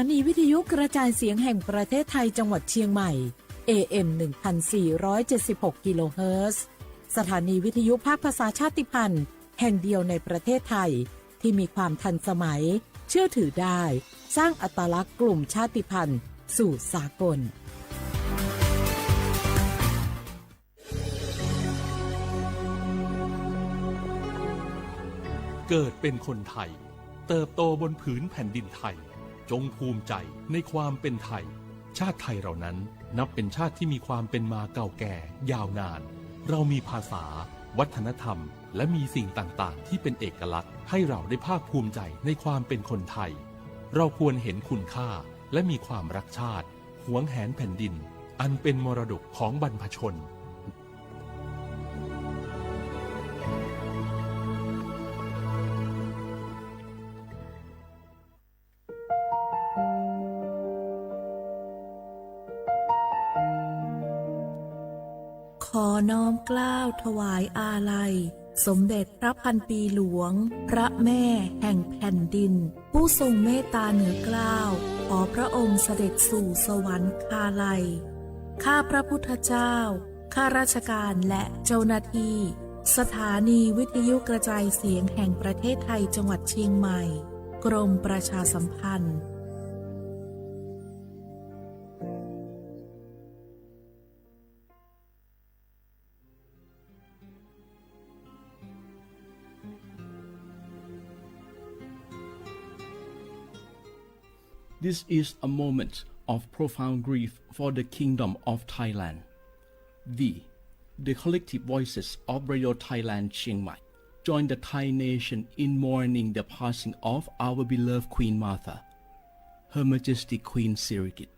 สถานีวิทยุกระจายเสียงแห่งประเทศไทยจังหวัดเชียงใหม่ เอ เอ็ม หนึ่งพันสี่ร้อยเจ็ดสิบหก กิโลเฮิรตซ์ สถานีวิทยุภาคภาษาชาติพันธุ์แห่งเดียวในประเทศไทย ที่มีความทันสมัย เชื่อถือได้ สร้างอัตลักษณ์กลุ่มชาติพันธุ์สู่สากล เกิดเป็นคนไทย เติบโตบนผืนแผ่นดินไทย จงภูมิใจในความเป็นไทย ชาติไทยเรานั้นนับเป็นชาติที่มีความเป็นมาเก่าแก่ยาวนาน เรามีภาษา วัฒนธรรม และมีสิ่งต่างๆ ที่เป็นเอกลักษณ์ให้เราได้ภาคภูมิใจในความเป็นคนไทย เราควรเห็นคุณค่าและมีความรักชาติ หวงแหนแผ่นดิน อันเป็นมรดกของบรรพชน ขอน้อมเกล้าถวายอาลัย สมเด็จพระพันปีหลวง พระแม่แห่งแผ่นดิน ผู้ทรงเมตตาเหนือเกล้า ขอพระองค์เสด็จสู่สวรรคาลัย ข้าพระพุทธเจ้า ข้าราชการและเจ้าหน้าที่ สถานีวิทยุกระจายเสียงแห่งประเทศไทยจังหวัดเชียงใหม่ กรมประชาสัมพันธ์ This is a moment of profound grief for the Kingdom of Thailand. We, the collective voices of Radio Thailand Chiang Mai, join the Thai nation in mourning the passing of our beloved Queen Mother, Her Majesty Queen Sirikit.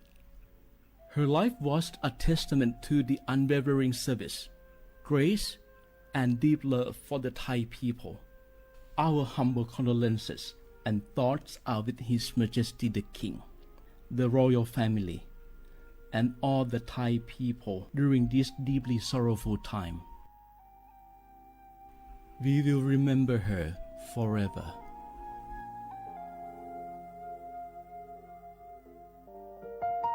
Her life was a testament to the unwavering service, grace, and deep love for the Thai people. Our humble condolences and thoughts are with His Majesty the King, the royal family, and all the Thai people during this deeply sorrowful time. We will remember her forever.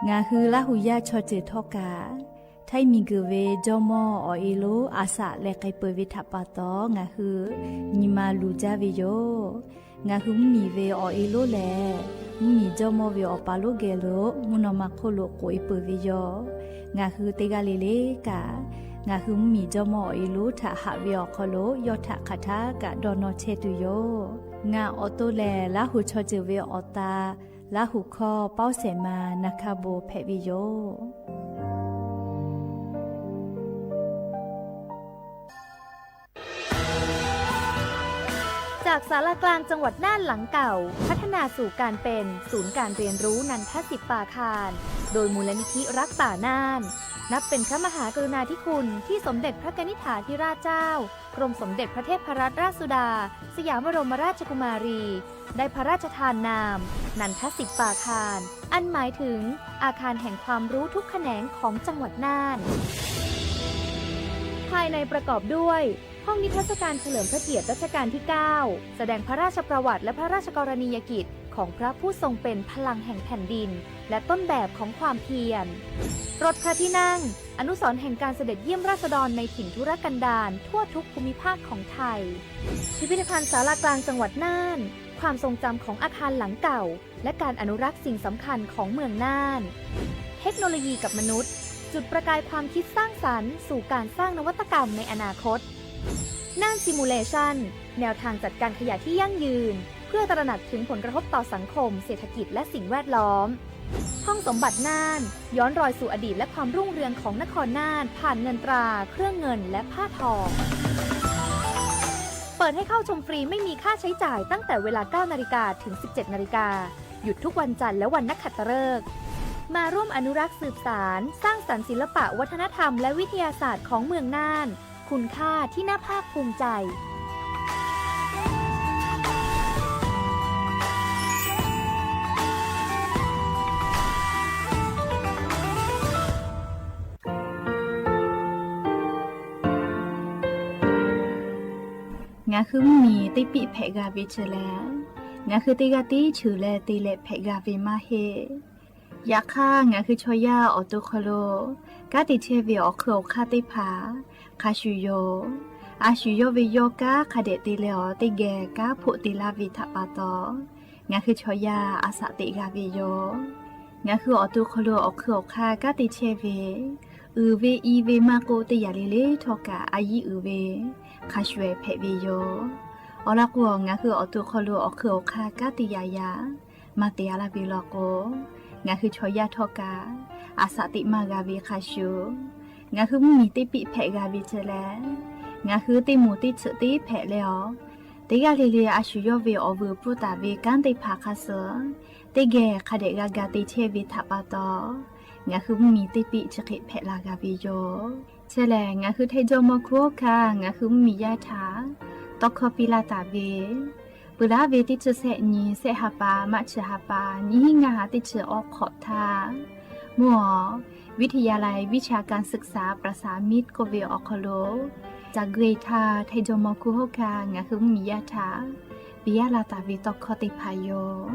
Ngaˬ hui Laˇ huˍ yaˇ chaw ceuˬ htawˇ kaꞈ, htaiˇ miˬ guiˬ ve jawˇ mawˇ awˬ e lonˉ a shaꞈ leh k'ai peuˬ ve htaꞈ pa taw, ngaˬ hui nyi ma luˬ jaˇ ve yoˬ. Ngaˬ hui mvuhˇ miˬ ve awˬ e lonˉ lehˬ, mvuhˇ miˬ jawˇ mawˇ ve awˬ pa lonˉ geh lo mvuhˇ naw ma hk'oˆ lo k'oꞈ e peuˬ ve yoˬ. Ngaˬ hui teˇ g'aˇ le le kaꞈ, ngaˬ hui mvuhˇ miˬ jawˇ mawˇ awˬ e lonˉ htaꞈ haꞈ ve awˬ hk'aw lo yawˇ htaꞈ hk'aˬ htaˇ kaꞈ dawˇ nawˇ chehˇ tuˬ yoˬ. Ngaˬ awˬ to lehˬ, Laˇ huˍ chaw ceuˬ ve awˬ ta, Laˇ huˍ hkawˇ Pawˇ Sehˍ ma Naˍ hkaˇ bon hpehꞈ ve yoˬ. จากศาลากลางจังหวัดน่านหลังเก่า พัฒนาสู่การเป็นศูนย์การเรียนรู้นันทสิปปาคาร โดยมูลนิธิรักป่าน่าน นับเป็นพระมหากรุณาธิคุณที่สมเด็จพระกนิษฐาธิราชเจ้า กรมสมเด็จพระเทพรัตนราชสุดา สยามบรมราชกุมารี ได้พระราชทานนาม นันทสิปปาคาร อันหมายถึงอาคารแห่งความรู้ทุกแขนงของจังหวัดน่าน ภายในประกอบด้วย ห้องนิทรรศการเฉลิมพระเกียรติรัชกาลที่ เก้า แสดงพระราชประวัติและพระราชกรณียกิจของพระผู้ทรงเป็นพลังแห่งแผ่นดิน และต้นแบบของความเพียร รถพระที่นั่ง อนุสรณ์แห่งการเสด็จเยี่ยมราษฎรในถิ่นทุรกันดารทั่วทุกภูมิภาคของไทย พิพิธภัณฑ์ศาลากลางจังหวัดน่าน ความทรงจำของอาคารหลังเก่า และการอนุรักษ์สิ่งสำคัญของเมืองน่าน เทคโนโลยีกับมนุษย์ จุดประกายความคิดสร้างสรรค์สู่การสร้างนวัตกรรมในอนาคต น่าน Simulation แนวทางจัดการขยะที่ยั่งยืน เพื่อตระหนักถึงผลกระทบต่อสังคม เศรษฐกิจ และสิ่งแวดล้อม ห้องสมบัติน่าน ย้อนรอยสู่อดีตและความรุ่งเรืองของนครน่าน ผ่านเงินตรา เครื่องเงิน และผ้าทอ เปิดให้เข้าชมฟรีไม่มีค่าใช้จ่ายตั้งแต่เวลา เก้านาฬิกา ถึง สิบเจ็ดนาฬิกา หยุดทุกวันจันทร์และวันนักขัตฤกษ์ มาร่วมอนุรักษ์สืบสาน สร้างสรรค์ศิลปะวัฒนธรรมและวิทยาศาสตร์ของเมืองน่าน คุณค่าที่น่าภาคภูมิใจ Ngaˬ hui mvuhˇ miˬ teˇ piˆ hpehꞈ g'a ve chi lehˬ, ngaˬ hui teˇ g'aˇ tiˉ cheuˬ leh te leh hpehꞈ g'a ve maˇ heˆ. Yaꞈ hk'aˇ, ngaˬ hui chaw yaˇ awˬ to hk'aw lo kanˉ te chehˇ ve awˬ hk'eun awˬ hk'aˇ teˇ hpaˍ hk'a shuˍ yoˬ. A shu yawˇ ve yawˇ kanˉ hk'a dehꞈ te leh awˬ teˇ geh kanˉ hpoˆ te laˇ ve htaꞈ pa taw, ngaˬ hui chaw yaˇ a shaꞈ teꞈ g'a ve yoˬ. Ngaˬ hui awˬ to hk'aw lo awˬ hk'eun awˬ hk'aˇ kanˉ te chehˇ ve, uiˍ ve i ve maˇ k'oˆ, teˇ yanˇ le le htawˇ kaꞈ a yiˉ uiˍ ve hk'a shuˍ hpehꞈ ve yoˬ. Awˬ lawn k'o, ngaˬ hui awˬ to hk'aw lo awˬ hk'eun awˬ hk'aˇ kanˉ te yaꞈ yaꞈ maˇ te a laˇ ve law k'o, ngaˬ hui chaw yaˇ htawˇ kaꞈ a shaꞈ teꞈ maˇ g'a ve hk'a shuˍ, ngaˬ hui mvuhˇmiˬ teˇ piˆ hpehꞈ g'a ve chi lehˬ, ngaˬ hui teˇ moˍ teˇ tsuhꞈ teˇ hpehꞈ leh awˬ, teˇ g'aˇ le le a shu yawˇ ve awˬ vuiˬ pfuhˇ taˍ ve kanˉ teˇ hpaˍ hk'a suh teˇ geh hk'a dehꞈ g'a ga te chehˇ ve htaꞈ pa taw, ngaˬ hui mvuhˇmiˬ teˇ piˆ chi hk'e hpehꞈ la g'a ve yoˬ. Chi lehˬ, ngaˬ hui Htaiˇ jawˇmawˇ hkunˉ hawˉ hkanˇ ngaˬ hui mvuhˇmiˬ yaˇ htaꞈ tawˇ hkawˇ piˇ laˇ taˍ ve, peuˬ laˉ ve teˇ chi sehˆ nyi sehˆ ha pa March ha pa nyiˇ hinˉ ngaˇ ha teˇ chi awˬ hk'awꞈ htaˇ, mvuhˇ awˬ วิทยาลัยวิชาการศึกษาประสามิตร k'oˆ ve awˬ hk'aw lo ca guˇ e htaˇ, Htaiˇ jawˇmawˇ hkunˉ hawˉ hkanˇ ngaˬ hui mvuhˇmiˬ yaˇ htaꞈ piˇ laˇ taˍ ve tawˇ hkawˇ teˇ hpaˍ yoˬ.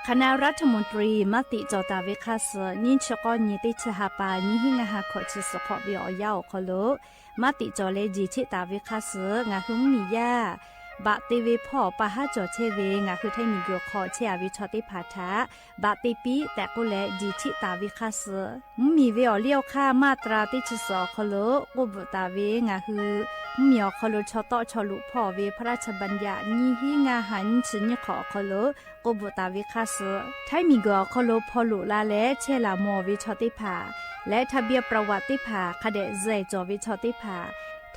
Hk'aˬ na รัฐมนตรี maˇ tiꞈ cawˬ taˍ ve hk'a suh, nyiˇ chi k'awˇ nyi teˇ chi ha pa nyiˇ hinˉ ngaˇ ha hkawꞈ chi suhˍ hk'awꞈ ve awˬ yanˇ awˬ hk'aw lo maˇ tiꞈ cawˬ leh jeˬ cheˆ taˍ ve hk'a suh, ngaˬ hui mvuhˇmiˬ yaˇ baꞈ te ve hpawˇ pa haˉ cawˬ chehˇ ve ngaˬ hui Htaiˇ miˬguiˬ hk'aw chehˇ a ve chaw teˇ hpaˍ htaꞈ baꞈ te piˇ tehꞈ k'oˆ leh jeˬ cheˆ taˍ ve hk'a suh, mvuhˇmiˬ ve awˬ liˇ awˬ hk'aˇ มาตรา teˇ chi suhˍ awˬ hk'aw lo k'oˆ bvuhꞈ taˍ ve ngaˬ hui mvuhˇmiˬ awˬ hk'aw lo chaw tawˆ chaw loꞈ hpawˇ ve พระราชบัญญัติ nyiˇ hinˉ ngaˇ ha nyiˇ chi nyiˇ hk'awꞈ awˬ hk'aw lo k'oˆ bvuhꞈ taˍ ve hk'a suh, Htaiˇ miˬguiˬ awˬ hk'aw lo hpaw loꞈ la leh chehˇ laˬ mawˬ ve chaw teˇ hpaˍ leh ทะเบียนประวัติ teˇ hpaˍ hk'a dehꞈ zuhꞈ cawˬ ve chaw teˇ hpaˍ,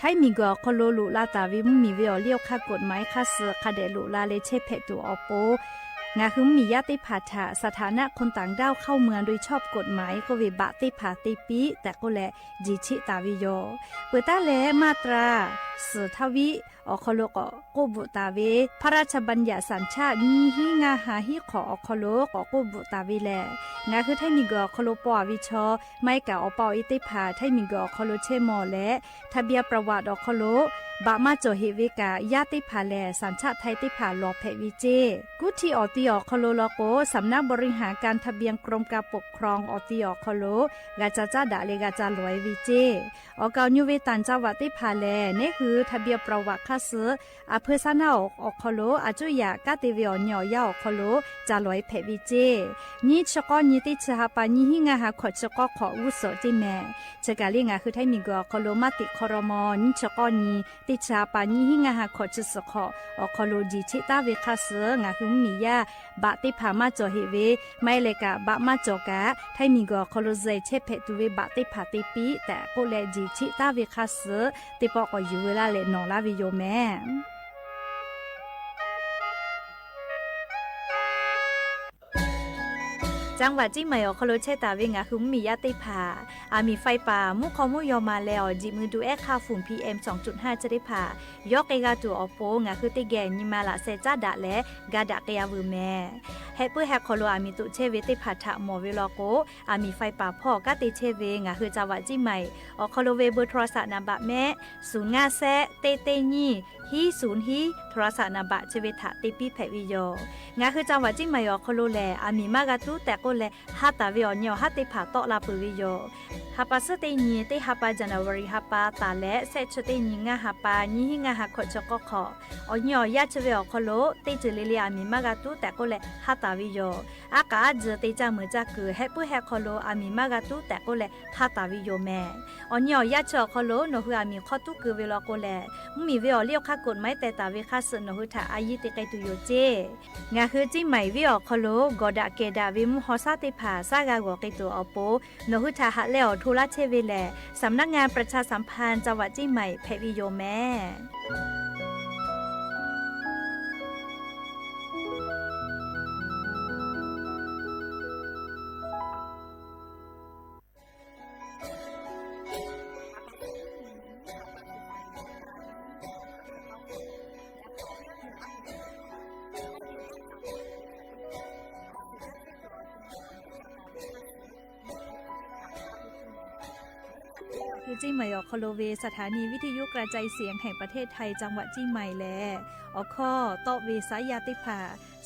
Htaiˇ miˬguiˬ awˬ hk'aw lo loꞈ la taˍ ve mvuhˇmiˬ ve awˬ liˇ awˬ hk'aˇ กฎหมาย hk'a suh hk'a dehꞈ loꞈ la leh chehˇ hpehꞈ tuˬ awˬ pon, ngaˬ hui mvuhˇmiˬ yaˇ teˇ hpaˍ htaꞈ สถานะคนต่างด้าวเข้าเมืองโดยชอบกฎหมาย k'oˆ ve baꞈ teˇ hpaˍ te piˇ tehꞈ k'oˆ leh jeˬ cheˆ taˍ ve yoˬ. Peuˬ taˉ leh มาตรา suhˍ htaˇ viˉ awˬ hk'aw lo k'awꞈ k'oˆ bvuhꞈ taˍ ve พระราชบัญญัติสัญชาติ nyiˇ hinˉ ngaˇ ha hiˉ hk'awꞈ awˬ hk'aw lo k'awꞈ k'oˆ bvuhꞈ taˍ ve lehˬ, ngaˬ hui Htaiˇ miˬguiˬ awˬ hk'aw lo paw a ve chaw, maˇ heˆ kaꞈ awˬ pa awˬ e teˇ hpaˍ Htaiˇ miˬguiˬ awˬ hk'aw lo chehˇ mawˬ leh ทะเบียนประวัติ awˬ hk'aw lo baꞈ maˇ cawˬ heꞈ ve kaꞈ, yaˇ teˇ hpaˍ lehˬ สัญชาติไทย teˇ hpaˍ lawˬ hpehꞈ ve ceˇ. Kuˇ htiˇ awˬ ti awˬ hk'aw lo law k'o, สำนักบริหารการทะเบียน กรมการปกครอง awˬ ti awˬ hk'aw lo g'a ca caˉ daꞈ leh g'a ca lawˬ e ve ceˇ. Awˬ kaˍ awˬ nyu ve ต่างจังหวัด teˇ hpaˍ lehˬ, neˉ hui ทะเบียนประวัติ hk'a suh a hpeu saˉ naˉ awˬ hk'aw lo a cuˇ yaꞈ kanˉ te ve awˬ nyi awˬ yanˇ awˬ hk'aw lo ca lawˬ e hpehꞈ ve ceˇ. Nyiˇ chi k'awˇ nyi teˇ chi ha pa nyiˇ hinˉ ngaˇ ha hkawꞈ chi k'awˇ hk'awꞈ g'uˇ suhˍ ceˇ mehˍ. Chi kaˬ le ngaˬ hui Htaiˇ miˬguiˬ awˬ hk'aw lo maˇ tiꞈ hk'aw raw maw nyiˇ chi k'awˇ nyi teˇ chi ha pa nyiˇ hinˉ ngaˇ ha hkawꞈ chi suhˍ hk'awꞈ awˬ hk'aw lo jeˬ cheˆ taˍ ve hk'a suh ngaˬ hui mvuhˇmiˬ yaˇ baꞈ teˇ hpaˍ maˇ cawˬ heꞈ ve, maˇ heˆ leh kaꞈ baꞈ maˇ cawˬ kaꞈ Htaiˇ miˬguiˬ awˬ hk'aw lo zuhꞈ chehˇ hpehꞈ tuˬ ve baꞈ teˇ hpaˍ te piˇ tehꞈ k'oˆ leh jeˬ cheˆ taˍ ve hk'a suh teˇ pawˆ k'awꞈ yuˬ veu laˇ leh nawˬ laˇ ve yoˬ mehˍ. จังหวัดเชียงใหม่ awˬ hk'aw lo chehˇ taˍ ve ngaˬ hui mvuhˇmiˬ yaˇ teˇ hpaˍ, aˬ miˍ ไฟป่า mvuhˇ hk'aw mvuhˇ yaw ma leh awˬ jeˬ mui du ehˉ hk'aˇ ฝุ่น PM สองจุดห้า chi teˇ hpaˍ yawˇ k'ai g'a tuˬ awˬ pon ngaˬ hui teˇ geh nyi ma laꞈ sheh caˉ daꞈ leh ga daꞈ k'ai a veuˬ mehˍ. Heh puiˉ heh hk'aw lo aˬ miˍ toꞈ chehˇ ve teˇ hpaˍ htaꞈ mawˬ ve law k'o, aˬ miˍ ไฟป่า hpawˇ kanˉ te chehˇ ve ngaˬ hui จังหวัดเชียงใหม่ awˬ hk'aw lo ve เบอร์โทรศัพท์ นัมเบอร์ mehˆ, ศูนย์ห้าแซะ teˇ teˇ nyiˇ hiˉ ศูนย์ hiˉ โทรศัพท์ นัมเบอร์ chi ve htaꞈ te piˇ hpehꞈ ve yoˬ. Ngaˬ hui จังหวัดเชียงใหม่ awˬ hk'aw lo lehˬ, aˬ miˍ maˇ g'a tuˉ tehꞈ k'oˆ leh, ha taˍ ve awˬ nyi awˬ haˉ teˇ hpaˍ tawˆ la peuˬ ve yoˬ. Ha pa suhˉ teˇ nyi teˇ ha pa January ha pa taˍ leh shehˆ chi teˇ nyi ngaˇ ha pa nyiˇ hinˉ ngaˇ ha hkawꞈ chi k'awˇ hk'awꞈ, awˬ nyi awˬ yaˇ chi ve awˬ hk'aw lo teˇ ceuˬ le le aˬ miˍ maˇ g'a tuˉ tehꞈ k'oˆ leh ha taˍ ve yoˬ. Aˉ k'aꞈ aˉ tzuhˬ te caˇ meuˍ caˇ kuiˬ heh puiˉ heh hk'aw lo aˬ miˍ maˇ g'a tuˉ tehꞈ k'oˆ leh ha taˍ ve yoˬ mehˍ. Awˬ nyi awˬ yaˇ chi awˬ hk'aw lo nawˬ hui aˬ miˍ hk'awˇ tuˉ keu ve law k'o lehˬ, mvuhˇmiˬ ve awˬ liˇ awˬ hk'aˇ กฎหมาย teh taˍ ve hk'a suh nawˬ hui htaꞈ a yiˇ te k'ai tuˬ yoˬ ceˇ. Ngaˬ hui Ciˇ Maiˍ venˇ awˬ hk'aw lo gawˬ daꞈ kehˬ daꞈ ve mvuhˇ haw shaˉ teˇ hpaˍ shaˉ g'a g'awˬ k'ai tuˬ awˬ pon, nawˬ hui htaꞈ haꞈ leh awˬ hto laˇ chehˇ ve lehˬ, สำนักงานประชาสัมพันธ์จังหวัดเชียงใหม่ hpehꞈ ve yoˬ mehˍ. เชียงใหม่ awˬ hk'aw lo ve สถานีวิทยุกระจายเสียงแห่งประเทศไทย จังหวัดเชียงใหม่ lehˬ, awˬ hkawˇ tawˆ ve saˉ yaˇ teˇ hpaˍ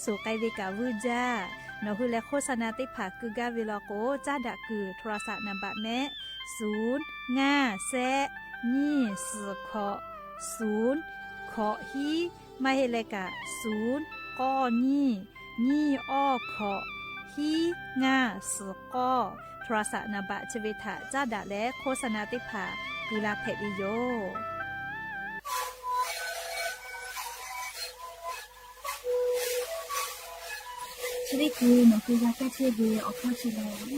suhˍ k'ai ve kaꞈ vuiˇ jaˇ. Nawˬ hui leh โฆษณา teˇ hpaˍ keu gaˇ ve law k'o, caˉ daꞈ kuiˬ โทรศัพท์ naˍ baꞈ mehˆ ศูนย์ ngaˇ แซะ nyiˇ suhˍ hkawꞈ ศูนย์ hkawꞈ hiˉ, maˇ heˆ leh kaꞈ ศูนย์ k'awˇ nyiˇ, nyiˇ awˇ hkawꞈ, hiˉ ngaˇ suhˍ k'awˇ โทรศัพท์ naˍ baꞈ chi ve htaꞈ caˉ daꞈ leh โฆษณา teˇ hpaˍ keu la hpehꞈ ve yoˬ. Chi teˇ hkui nawˬ hui g'a kaˇ chehˇ ve awˬ hkawˇ chi lehˬ,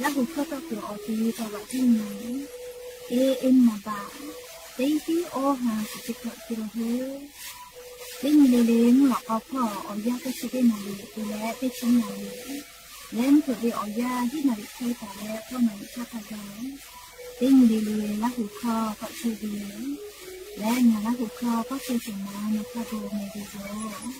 Laˇ huˍ hkawˇ tawˆ kuiˬ awˬ te ve จังหวัดเชียงใหม่ เอเอ็ม naˍ baꞈ teˇ hiˉ awˇ ha shiˍ chi hkawꞈ te la hui. Teˇ nyi le le mvuhˇ lawꞈ k'aw hpawˇ awˬ yanˇ teˇ chi teˇ naˍ riˍ te leh teˇ chi naˍ riˍ leh mvuhˇ hpeuꞈ ve awˬ yanˇ hiˉ naˍ riˍ hk'e taˍ leh k'awˇ naˍ riˍ htaˇ hk'a gaˬ, teˇ nyi le le Laˇ huˍ hkawˇ tawˆ chehˇ ve yoˬ. Leh ngaˬ Laˇ huˍ hkawˇ tawˆ chehˇ tuˬ ma nawˬ hk'a gaˬ meh ve yoˬ.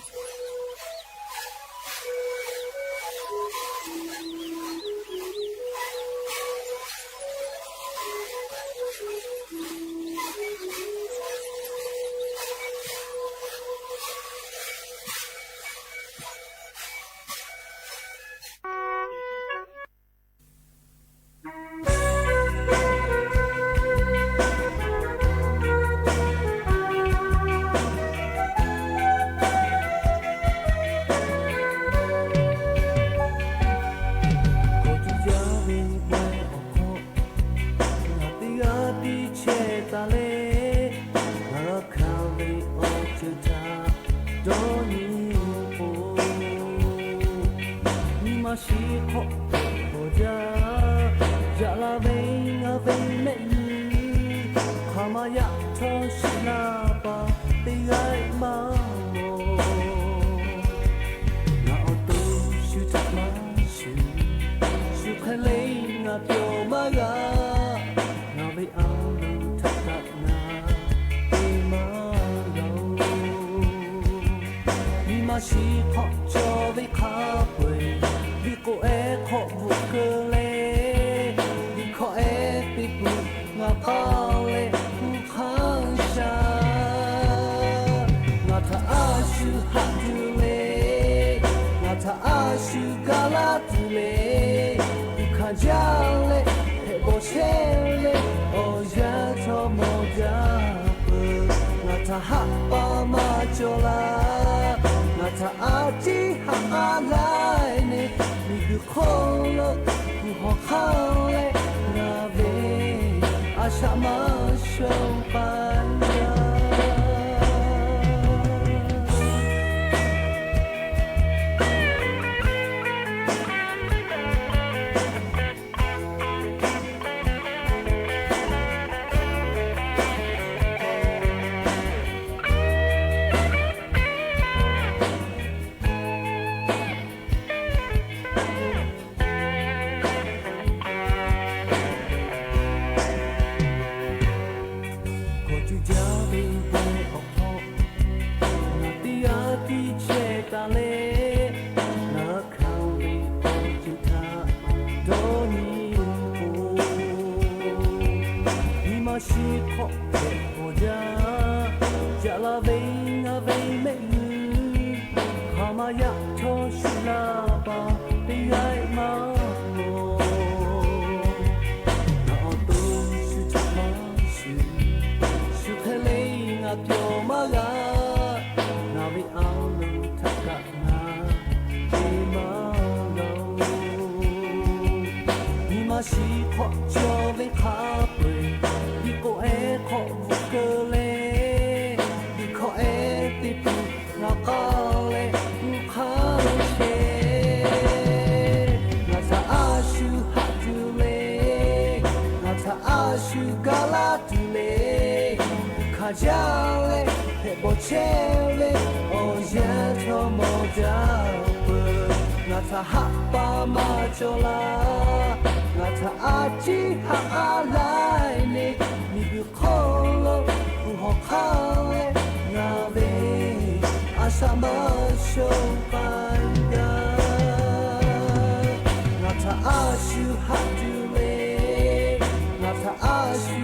Kawˬ tuˬ jaˇ ve bawehˇ awˬ hk'aw, ngaˬ teˇ g'aˇ tiˉ chehˇ taˍ leh, ngaˬ g'a hkanˍ ve awˬ ceuˬ htaꞈ dawˇ nyi k'o, nyi ma shiˍ hk'awꞈ hpehꞈ bawˬ jaˇ. Yaꞈ la ve ngaˬ ve mehˆ g'uˇ, hk'aˬ ma yaꞈ htawˇ shiˍ laˇ paˍ teˇ g'aˇ maˇ mawˬ. Ngaˬ awˬ to shu htaꞈ maˇ shuˍ, shu hk'e le ngaˬ pyawˬ maˇ g'a. Ngaˬ ve a loˍ htaꞈ kaꞈ ngaˬ te maˇ g'a-oˬ. Nyi ma shiˍ hk'awꞈ cawˬ ve hk'a peu-eˬ, liꞈ k'o ehˉ hk'awꞈ bvuhꞈ keu leh, liꞈ hkawꞈ ehˉ teˇ peuˬ ngaˬ k'aˇ leh kuˬ hk'anˇ sha. Ngaˬ htaꞈ a shu haꞈ tuˬ le, ngaˬ htaꞈ a shu gaˇ laˇ tuˬ le. Kuˬ hkanˍ jaˇ leh hpehꞈ bawˬ chehˇ leh awˬ yanˇ chaw mawˬ jaˇ peuˬ. Ngaˬ htaꞈ haꞈ pa maˇ cawˬ laˇ. Ngaˬ htaꞈ a ciˉ haꞈ a laiˉ ne, miˬ guiˬ hk'oˆ lo kuˬ hawˬ hk'aˇ leh ngaˬ ve a shaꞈ maˇ shonˇ k'ai yaˇ. Kawˬ tuˬ jaˇ ve bawehˇ awˬ hk'aw, ngaˬ teˇ g'aˇ tiˉ chehˇ taˍ leh, ngaˬ g'a hkanˍ ve awˬ ceuˬ htaꞈ dawˇ nyi k'o, nyi ma shiˍ hk'awꞈ hpehꞈ bawˬ jaˇ. Yaꞈ la ve ngaˬ ve mehˆ g'uˇ, hk'aˬ ma yaꞈ htawˇ shiˍ laˇ paˍ teˇ g'aˇ maˇ mawˬ. Ngaˬ awˬ to shu htaꞈ maˇ shuˍ, shu hk'e le ngaˬ pyawˬ maˇ g'a. Ngaˬ ve a loˍ htaꞈ kaꞈ ngaˬ te maˇ g'a-oˬ. Nyi ma shiˍ hk'awꞈ cawˬ ve hk'a peu-eˬ, liꞈ k'o ehˉ hk'awꞈ bvuhꞈ keu leh, liꞈ hkawꞈ ehˉ teˇ peuˬ ngaˬ k'aˇ leh kuˬ hk'anˇ sheˍ. Ngaˬ htaꞈ a shu haꞈ tuˬ le, ngaˬ htaꞈ a shu gaˇ laˇ tuˬ le. Kuˬ hkanˍ jaˇ leh hpehꞈ bawˬ chehˇ leh awˬ yanˇ chaw mawˬ jaˇ peuˬ. Ngaˬ htaꞈ haꞈ pa maˇ cawˬ laˇ. Ngaˬ htaꞈ a ciˉ haꞈ a laiˉ ne, miˬ guiˬ hk'oˆ lo kuˬ hawˬ hk'aˇ leh ngaˬ ve a shaꞈ maˇ shonˇ k'ai gaˇ. Ngaˬ htaꞈ a shu haꞈ tuˬ le, ngaˬ htaꞈ a shu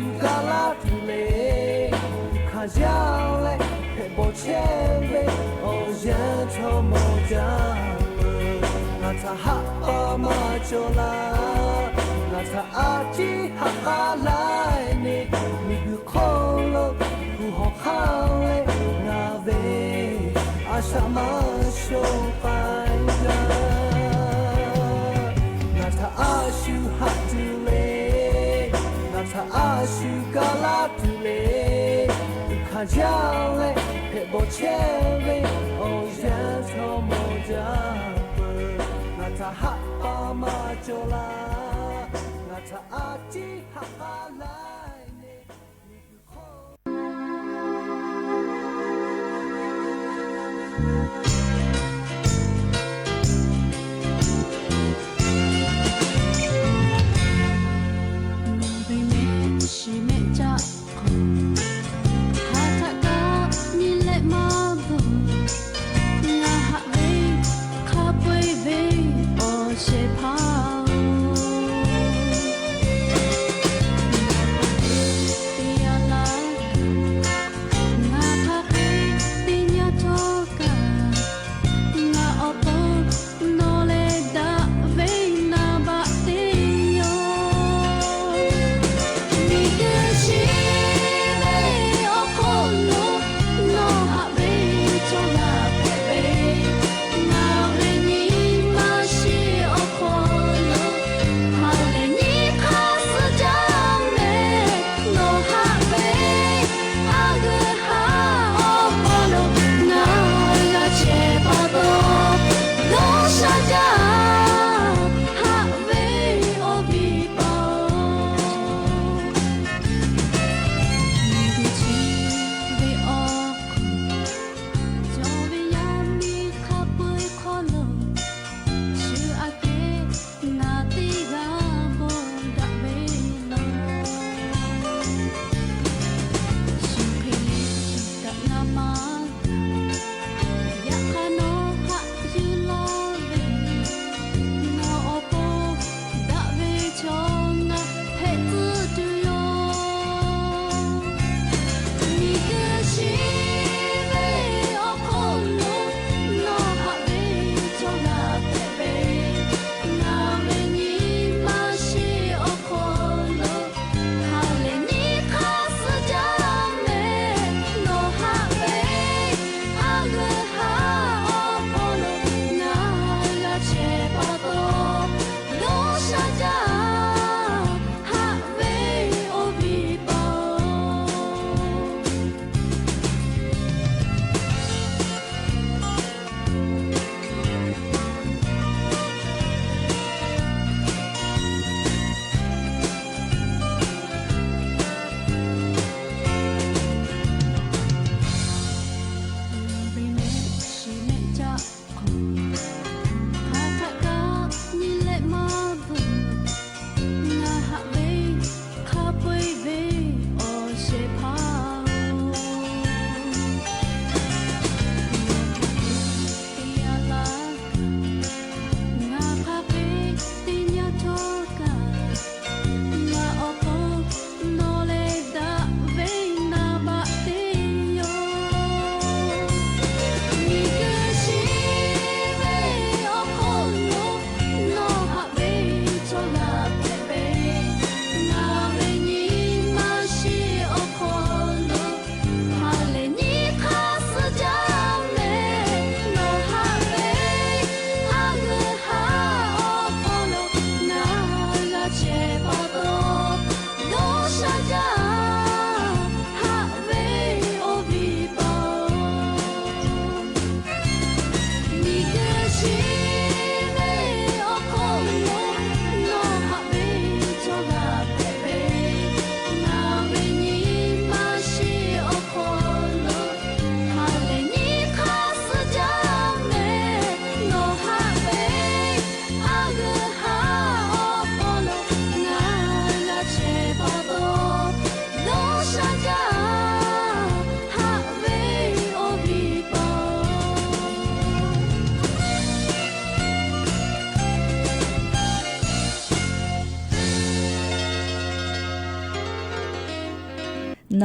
Yaˇ leh hpehꞈ bawˬ chehˇ ve awˬ yanˇ chaw mawˬ jaˇ peuˬ. Ngaˬ htaꞈ haꞈ pa maˇ cawˬ laˇ. Ngaˬ htaꞈ a ciˉ haꞈ k'aˉ laiˉ ne. Miˬguiˬ hk'oˆ lo kuˬ hawˬ hk'aˇ leh ngaˬ ve a shaꞈ maˇ shoˍ k'ai gaˇ. Ngaˬ htaꞈ a shu haꞈ tuˬ le. Ngaˬ htaꞈ a shu kaˇ laˇ tuˬ le. Uˬ hkanˍ jaˇ leh hpehꞈ bawˬ chehˇ ve awˬ yanˇ chaw mawˬ jaˇ peuˬ. Ngaˬ htaꞈ haꞈ pa maˇ cawˬ laˇ. Ngaˬ htaꞈ a ciˉ haꞈ k'aˉ laiˉ ne. Ve mehˆ shiˍ mehˆ caˆ hk'aw, hk'aˬ htaˆ kaꞈ nyi leh maˇ bvuhˬ. Ngaˬ haꞈ ve hk'a peu-eˬ ve awˬ shehˍ hpaˇ-oˬ, ngaˬ hk'aˬ hk'e te yaˇ laˇ kaꞈ, ngaˬ hk'aˬ hk'e te yaˇ cawˇ kaꞈ,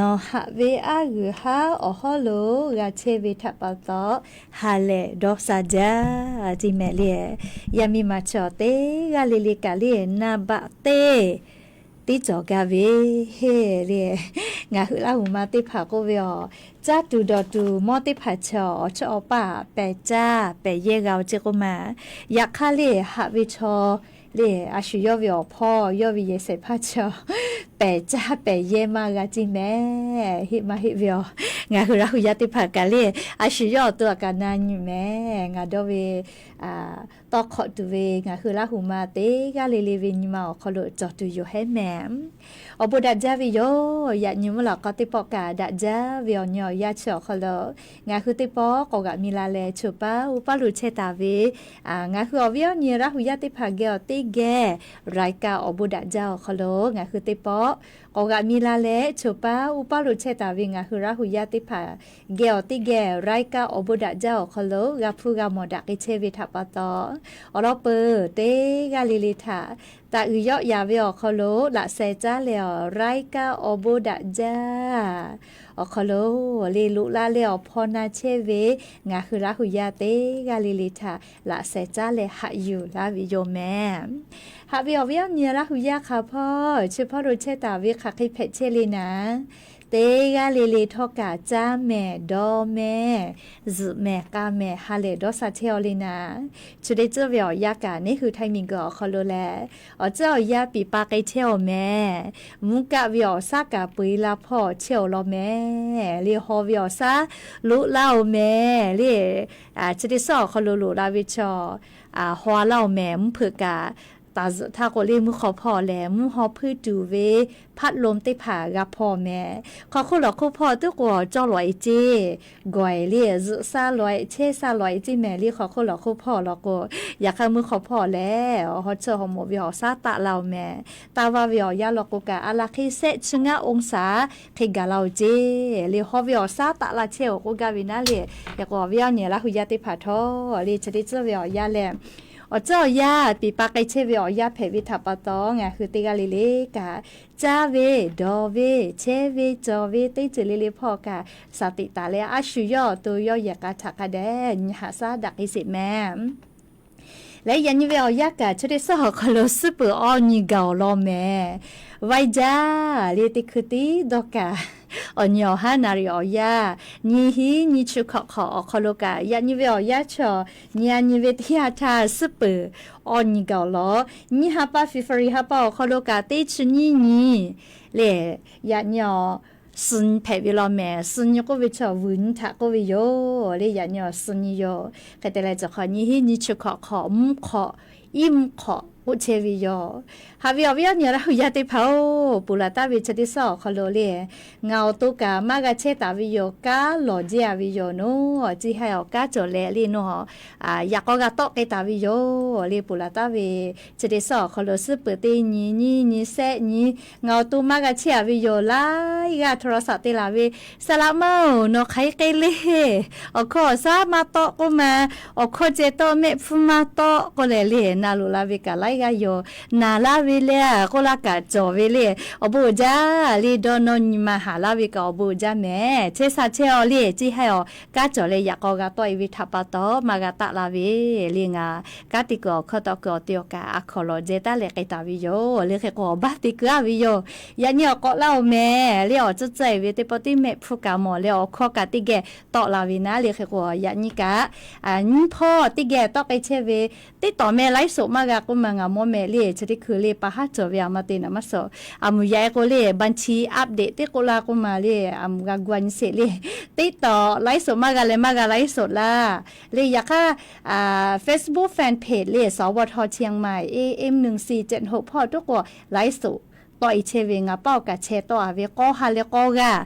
Nawˬ haꞈ ve aˉ g'uiˬ haˉ awˬ hawˉ lo g'a chehˇ ve htaꞈ pa taw, ha lehˬ dawˇ sha jaˇ, teˇ mehˍ le. Yaˇ miˇ ma chaw teˇ g'aˇ le le kaꞈ le, naˍ baꞈ teˇ tiˉ cawˬ gaˇ ve le. Ngaˬ hui Laˇ huˍ ma teˇ hpaˍ k'oˆ ve awˬ, caˇ tuˬ dawˬ tuˬ mawˇ teˇ hpaˍ chaw awˬ chawˇ awˬ paˇ pehˬ caˇ pehˬ yehˇ g'a-o ceˇ k'oˆ ma. Yaꞈ hk'aˇ le, haꞈ ve chaw le, a shu yawˇ ve awˬ hpawˇ yawˇ ve yehˬ shehˍ hpaˇ chaw pehˬ caˇ pehˬ yehˇ maˇ g'a ceˇ mehˍ. Heˆ maˇ heˆ ve awˬ, ngaˬ hui Laˇ huˍ yaˇ teˇ hpaˍ kaꞈ le, a shu yawˇ awˬ to aꞈ kaꞈ na nyi mehˍ. Ngaˬ dawˇ ve tawˇ hk'awꞈ tuˬ ve ngaˬ hui Laˇ huˍ ma teˇ g'aˇ le le ve nyi ma awˬ hk'aw lo cawˬ tuˬ yoˬ hehˉ mehˍ. Awˬ bon daꞈ jaˇ ve yoˬ. Yaꞈ nyi mvuhˇ laꞈ k'aw teˇ pawˆ kaꞈ daꞈ jaˇ ve awˬ nyi awˬ yanˇ chi awˬ hk'aw lo, ngaˬ hui teˇ pawˆ k'awꞈ g'aꞈ mi la leh, choˬ paˉ uˉ paˉ lo chehˇ taˍ ve ngaˬ hui awˬ viˉ awˬ nyi Laˇ huˍ yaˇ teˇ hpaˍ geh awˬ teˇ geh รายการ awˬ bon daꞈ jaˇ awˬ hk'aw lo ngaˬ hui teˇ pawˆ k'awꞈ g'aꞈ mi la leh, choˬ paˉ uˉ paˉ lo chehˇ taˍ ve ngaˬ hui Laˇ huˍ yaˇ teˇ hpaˍ geh awˬ teˇ geh รายการ awˬ bon daꞈ jaˇ awˬ hk'aw lo g'a hpuˇ g'a mawˬ daꞈ k'ai chehˇ ve htaꞈ pa taw, awˬ lawn peuˬ teˇ g'aˇ le le htaꞈ taꞈ uiˍ yawˆ yaˍ ve awˬ hk'aw lo laꞈ sheh caˉ leh awˬ รายการ awˬ bon daꞈ jaˇ awˬ hk'aw lo le loꞈ la leh awˬ hpaw na chehˇ ve ngaˬ hui Laˇ huˍ yaˇ teˇ g'aˇ le le htaꞈ laꞈ sheh caˉ leh haꞈ yuˬ laˇ ve yoˬ mehˍ. Haꞈ ve awˬ viˉ awˬ nyi Laˇ huˍ yaˇ hk'a hpawˇ chi hpawˇ lo chehˇ taˍ ve hk'aˬ hk'e hpehꞈ chehˇ le naˍ, teˇ g'aˇ le le htawˇ kaꞈ caˇ mehˍ dawˇ mehˍ zuhꞈ mehˍ k'a mehˍ ha lehˬ dawˇ sha chehˇ-aw le naˍ, chi teˇ tcuhˇ ve awˬ yanˇ kaꞈ neˇ hui htaiˇ miˬ guiˬ awˬ hk'aw lo lehˬ, awˬ tcuhˇ awˬ yanˇ piˍ pa k'ai chehˇ-aw mehˍ. Mvuhˇ kaˆ ve awˬ shaˉ kaꞈ peu-eˬ la hpawˇ chehˇ-aw law mehˍ le. Haw ve awˬ shaˉ loꞈ laˇ-oˬ mehˍ le. Chi teˇ suhˉ awˬ hk'aw lo loꞈ la ve chaw haw laˇ-oˬ mehˍ. Mvuhˇ hpeuꞈ kaꞈ taˍ zuhꞈ htaˇ k'o le, mvuhˇ hk'aw hpawˇ lehˬ mvuhˇ haw hpuiˇ tuˬ ve พัดลม teˇ hpaˍ g'a hpawˇ mehˍ. Hk'aw hk'oˆ lawˬ hk'oˆ hpawˇ tuˉ k'o cawˇ lawꞈ-e ceˇ, gawˬ-e le, zuhꞈ sha lawꞈ-e chehˇ sha lawꞈ-e ceˇ mehˍ le. Hk'aw hk'oˆ lawˬ hk'oˆ hpawˇ law k'o, yaꞈ hk'aˇ mvuhˇ hk'aw hpawˇ lehˬ awˬ haw chawˇ haw mawꞈ ve awˬ shaˉ taˆ la-oˬ mehˍ. Taˇ vaˇ ve awˬ yanˇ law k'o kaꞈ a la hk'e shehˆ chi ngaˇ องศา hk'e gaˬ la-oˬ ceˇ le. Haw ve awˬ shaˉ taˆ la chehˇ-oˬ k'oˆ gaˇ ve naˉ le. Yaꞈ k'o awˬ viˉ awˬ nyi Laˇ huˍ yaˇ teˇ hpaˍ htawˇ le chi teˇ tcuhˇ ve awˬ yanˇ lehˬ, awˬ tcuhˇ awˬ yanˇ piˍ pa k'ai chehˇ ve awˬ yanˇ hpehꞈ ve htaꞈ pa taw ngaˬ hui teˇ g'aˇ le le kaꞈ caˇ ve dawˬ ve chehˇ ve cawˬ ve teˇ ceuˬ le le hpawˇ kaꞈ shaˍ tiꞈ taˍ leh a shu yawˇ awˬ to yawˇ yehˬ k'a htaꞈ hk'a dehꞈ nyi haꞈ shaˉ daꞈ k'ai sheˍ mehˍ. Leh yaꞈ nyi ve awˬ yanˇ kaꞈ chi teˇ suhˉ awˬ hk'aw lo suhˉ peuˬ awˬ nyi gaˬ-oˬ law mehˍ. Vaiˇ jaˇ le teˇ hkui tiˉ dawˇ kaꞈ awˬ nyi awˬ haˉ naˍ riˍ awˬ yanˇ nyiˇ hinˉ nyiˇ chi hkawꞈ hk'awꞈ awˬ hk'aw lo kaꞈ yaꞈ nyi ve awˬ yanˇ chaw nyi a nyi ve teˇ yanˇ htaˇ suhˉ peuˬ awˬ nyi gaˬ-oˬ law. Nyiˇ ha pa February ha pa awˬ hk'aw lo kaꞈ teˇ chi nyiˇ nyi le, yaꞈ nyi awˬ suh nyi hpehꞈ ve law mehˍ. Suh nyi k'oˆ ve chaw vuiˬ nyi htaꞈ k'oˆ ve yoˬ le. Yaꞈ nyi awˬ suh nyi yoˬ. Hk'e te leh cawˬ hk'awꞈ nyiˇ hinˉ nyiˇ chi hkawꞈ hk'awꞈ mvuhˇ hk'awꞈ iˉ mvuhˇ hk'awꞈ k'oˆ chehˇ ve yoˬ. Haꞈ ve awˬ viˉ awˬ nyi Laˇ huˍ yaˇ teˇ hpaˍ-oˬ, ponˬ laˬ taˍ ve chi teˇ suhˉ awˬ hk'aw lo le, ngaˬ awˬ to kaꞈ maˇ g'a chehˇ taˍ ve yoˬ. Kanˉ lawˬ jehˇ-a ve yoˬ naˉ, chi haiˬ awˬ kanˉ cawˬ leh le naˉ, yaꞈ k'aw g'a tawˆ k'ai taˍ ve yoˬ le. Ponˬ laˬ taˍ ve chi teˇ suhˉ awˬ hk'aw lo suhˉ peuˬ teˇ nyi nyiˇ nyi shehˆ nyi ngaˬ awˬ to maˇ g'a chehˇ-a ve yoˬ. Laiˉ g'aˇ โทรศัพท์ te laˬ ve, Saˍ laꞈ ma-oˬ, nawˬ hk'aˬ hk'e k'ai le, awˬ hkawˇ awˬ shaˉ maˇ tawˆ k'oˆ ma, awˬ hkawˇ ceh tawˆ mehˆ hpfuhˇ maˇ tawˆ k'oˆ leh le, na loꞈ la ve kaꞈ laiˉ g'aˇ yoˬ. Naˍ laˇ ve le k'oˆ laˇ kaꞈ cawˬ ve le. Awˬ bon uiˍ jaˇ le, dawˇ nawˇ nyi ma haˍ laˇ ve kaꞈ awˬ bon uiˍ jaˇ mehˍ. Chehˇ sha chehˇ-aw le, chi haiˬ awˬ kanˉ cawˬ leh yaꞈ k'aw g'a tawˆ-e ve htaꞈ pa taw maˇ g'a taˆ la ve le. Ngaˬ kanˉ te kuiˬ awˬ hkawˇ tawˆ kuiˬ awˬ te awˬ kaꞈ a hkawˍ lawˬ jehˇ taˉ leh k'ai taˍ ve yoˬ le. Hk'e k'o awˬ baˆ te kuiˬ-a ve yoˬ. Yaꞈ nyi awˬ k'awꞈ laˇ-oˬ mehˍ le. Awˬ tcuhˉ tcuhˉ-e ve teˇ pawˆ tiˉ mehˆ hpfuhˇ kaꞈ mawˬ leh awˬ hkawˇ kaꞈ teˇ geh tawˆ la ve naˉ le. Hk'e k'o yaꞈ nyi kaꞈ nyiˇ hpawˇ teˇ geh tawˆ k'ai chehˇ ve, teˇ tawˍ meh ไลฟ์สด maˇ g'a k'oˆ ma ngaˬ mawˇ meh le. Chi teˇ hkui le pa haˉ cawˬ ve a ma te naˍ maˇ suhˍ. A muˍ yaꞈ-e k'o le บัญชี update teˇ k'oˆ laˇ k'oˆ ma le, a muˍ g'a gu a nyi sheˍ le. Teˇ tawˍ ไลฟ์สด maˇ g'a leh maˇ g'a ไลฟ์สด laˇ le. Yaꞈ hk'aˇ Facebook fan page le สวท เชียงใหม่ เอเอ็ม หนึ่งสี่เจ็ดหก hpawˇ tuˉ k'o ไลฟ์สด tawˆ-e chehˇ ve ngaˬ paˇ awˬ kaꞈ chehˇ tawˆ-a ve k'awˇ ha leh k'awˇ g'aˇ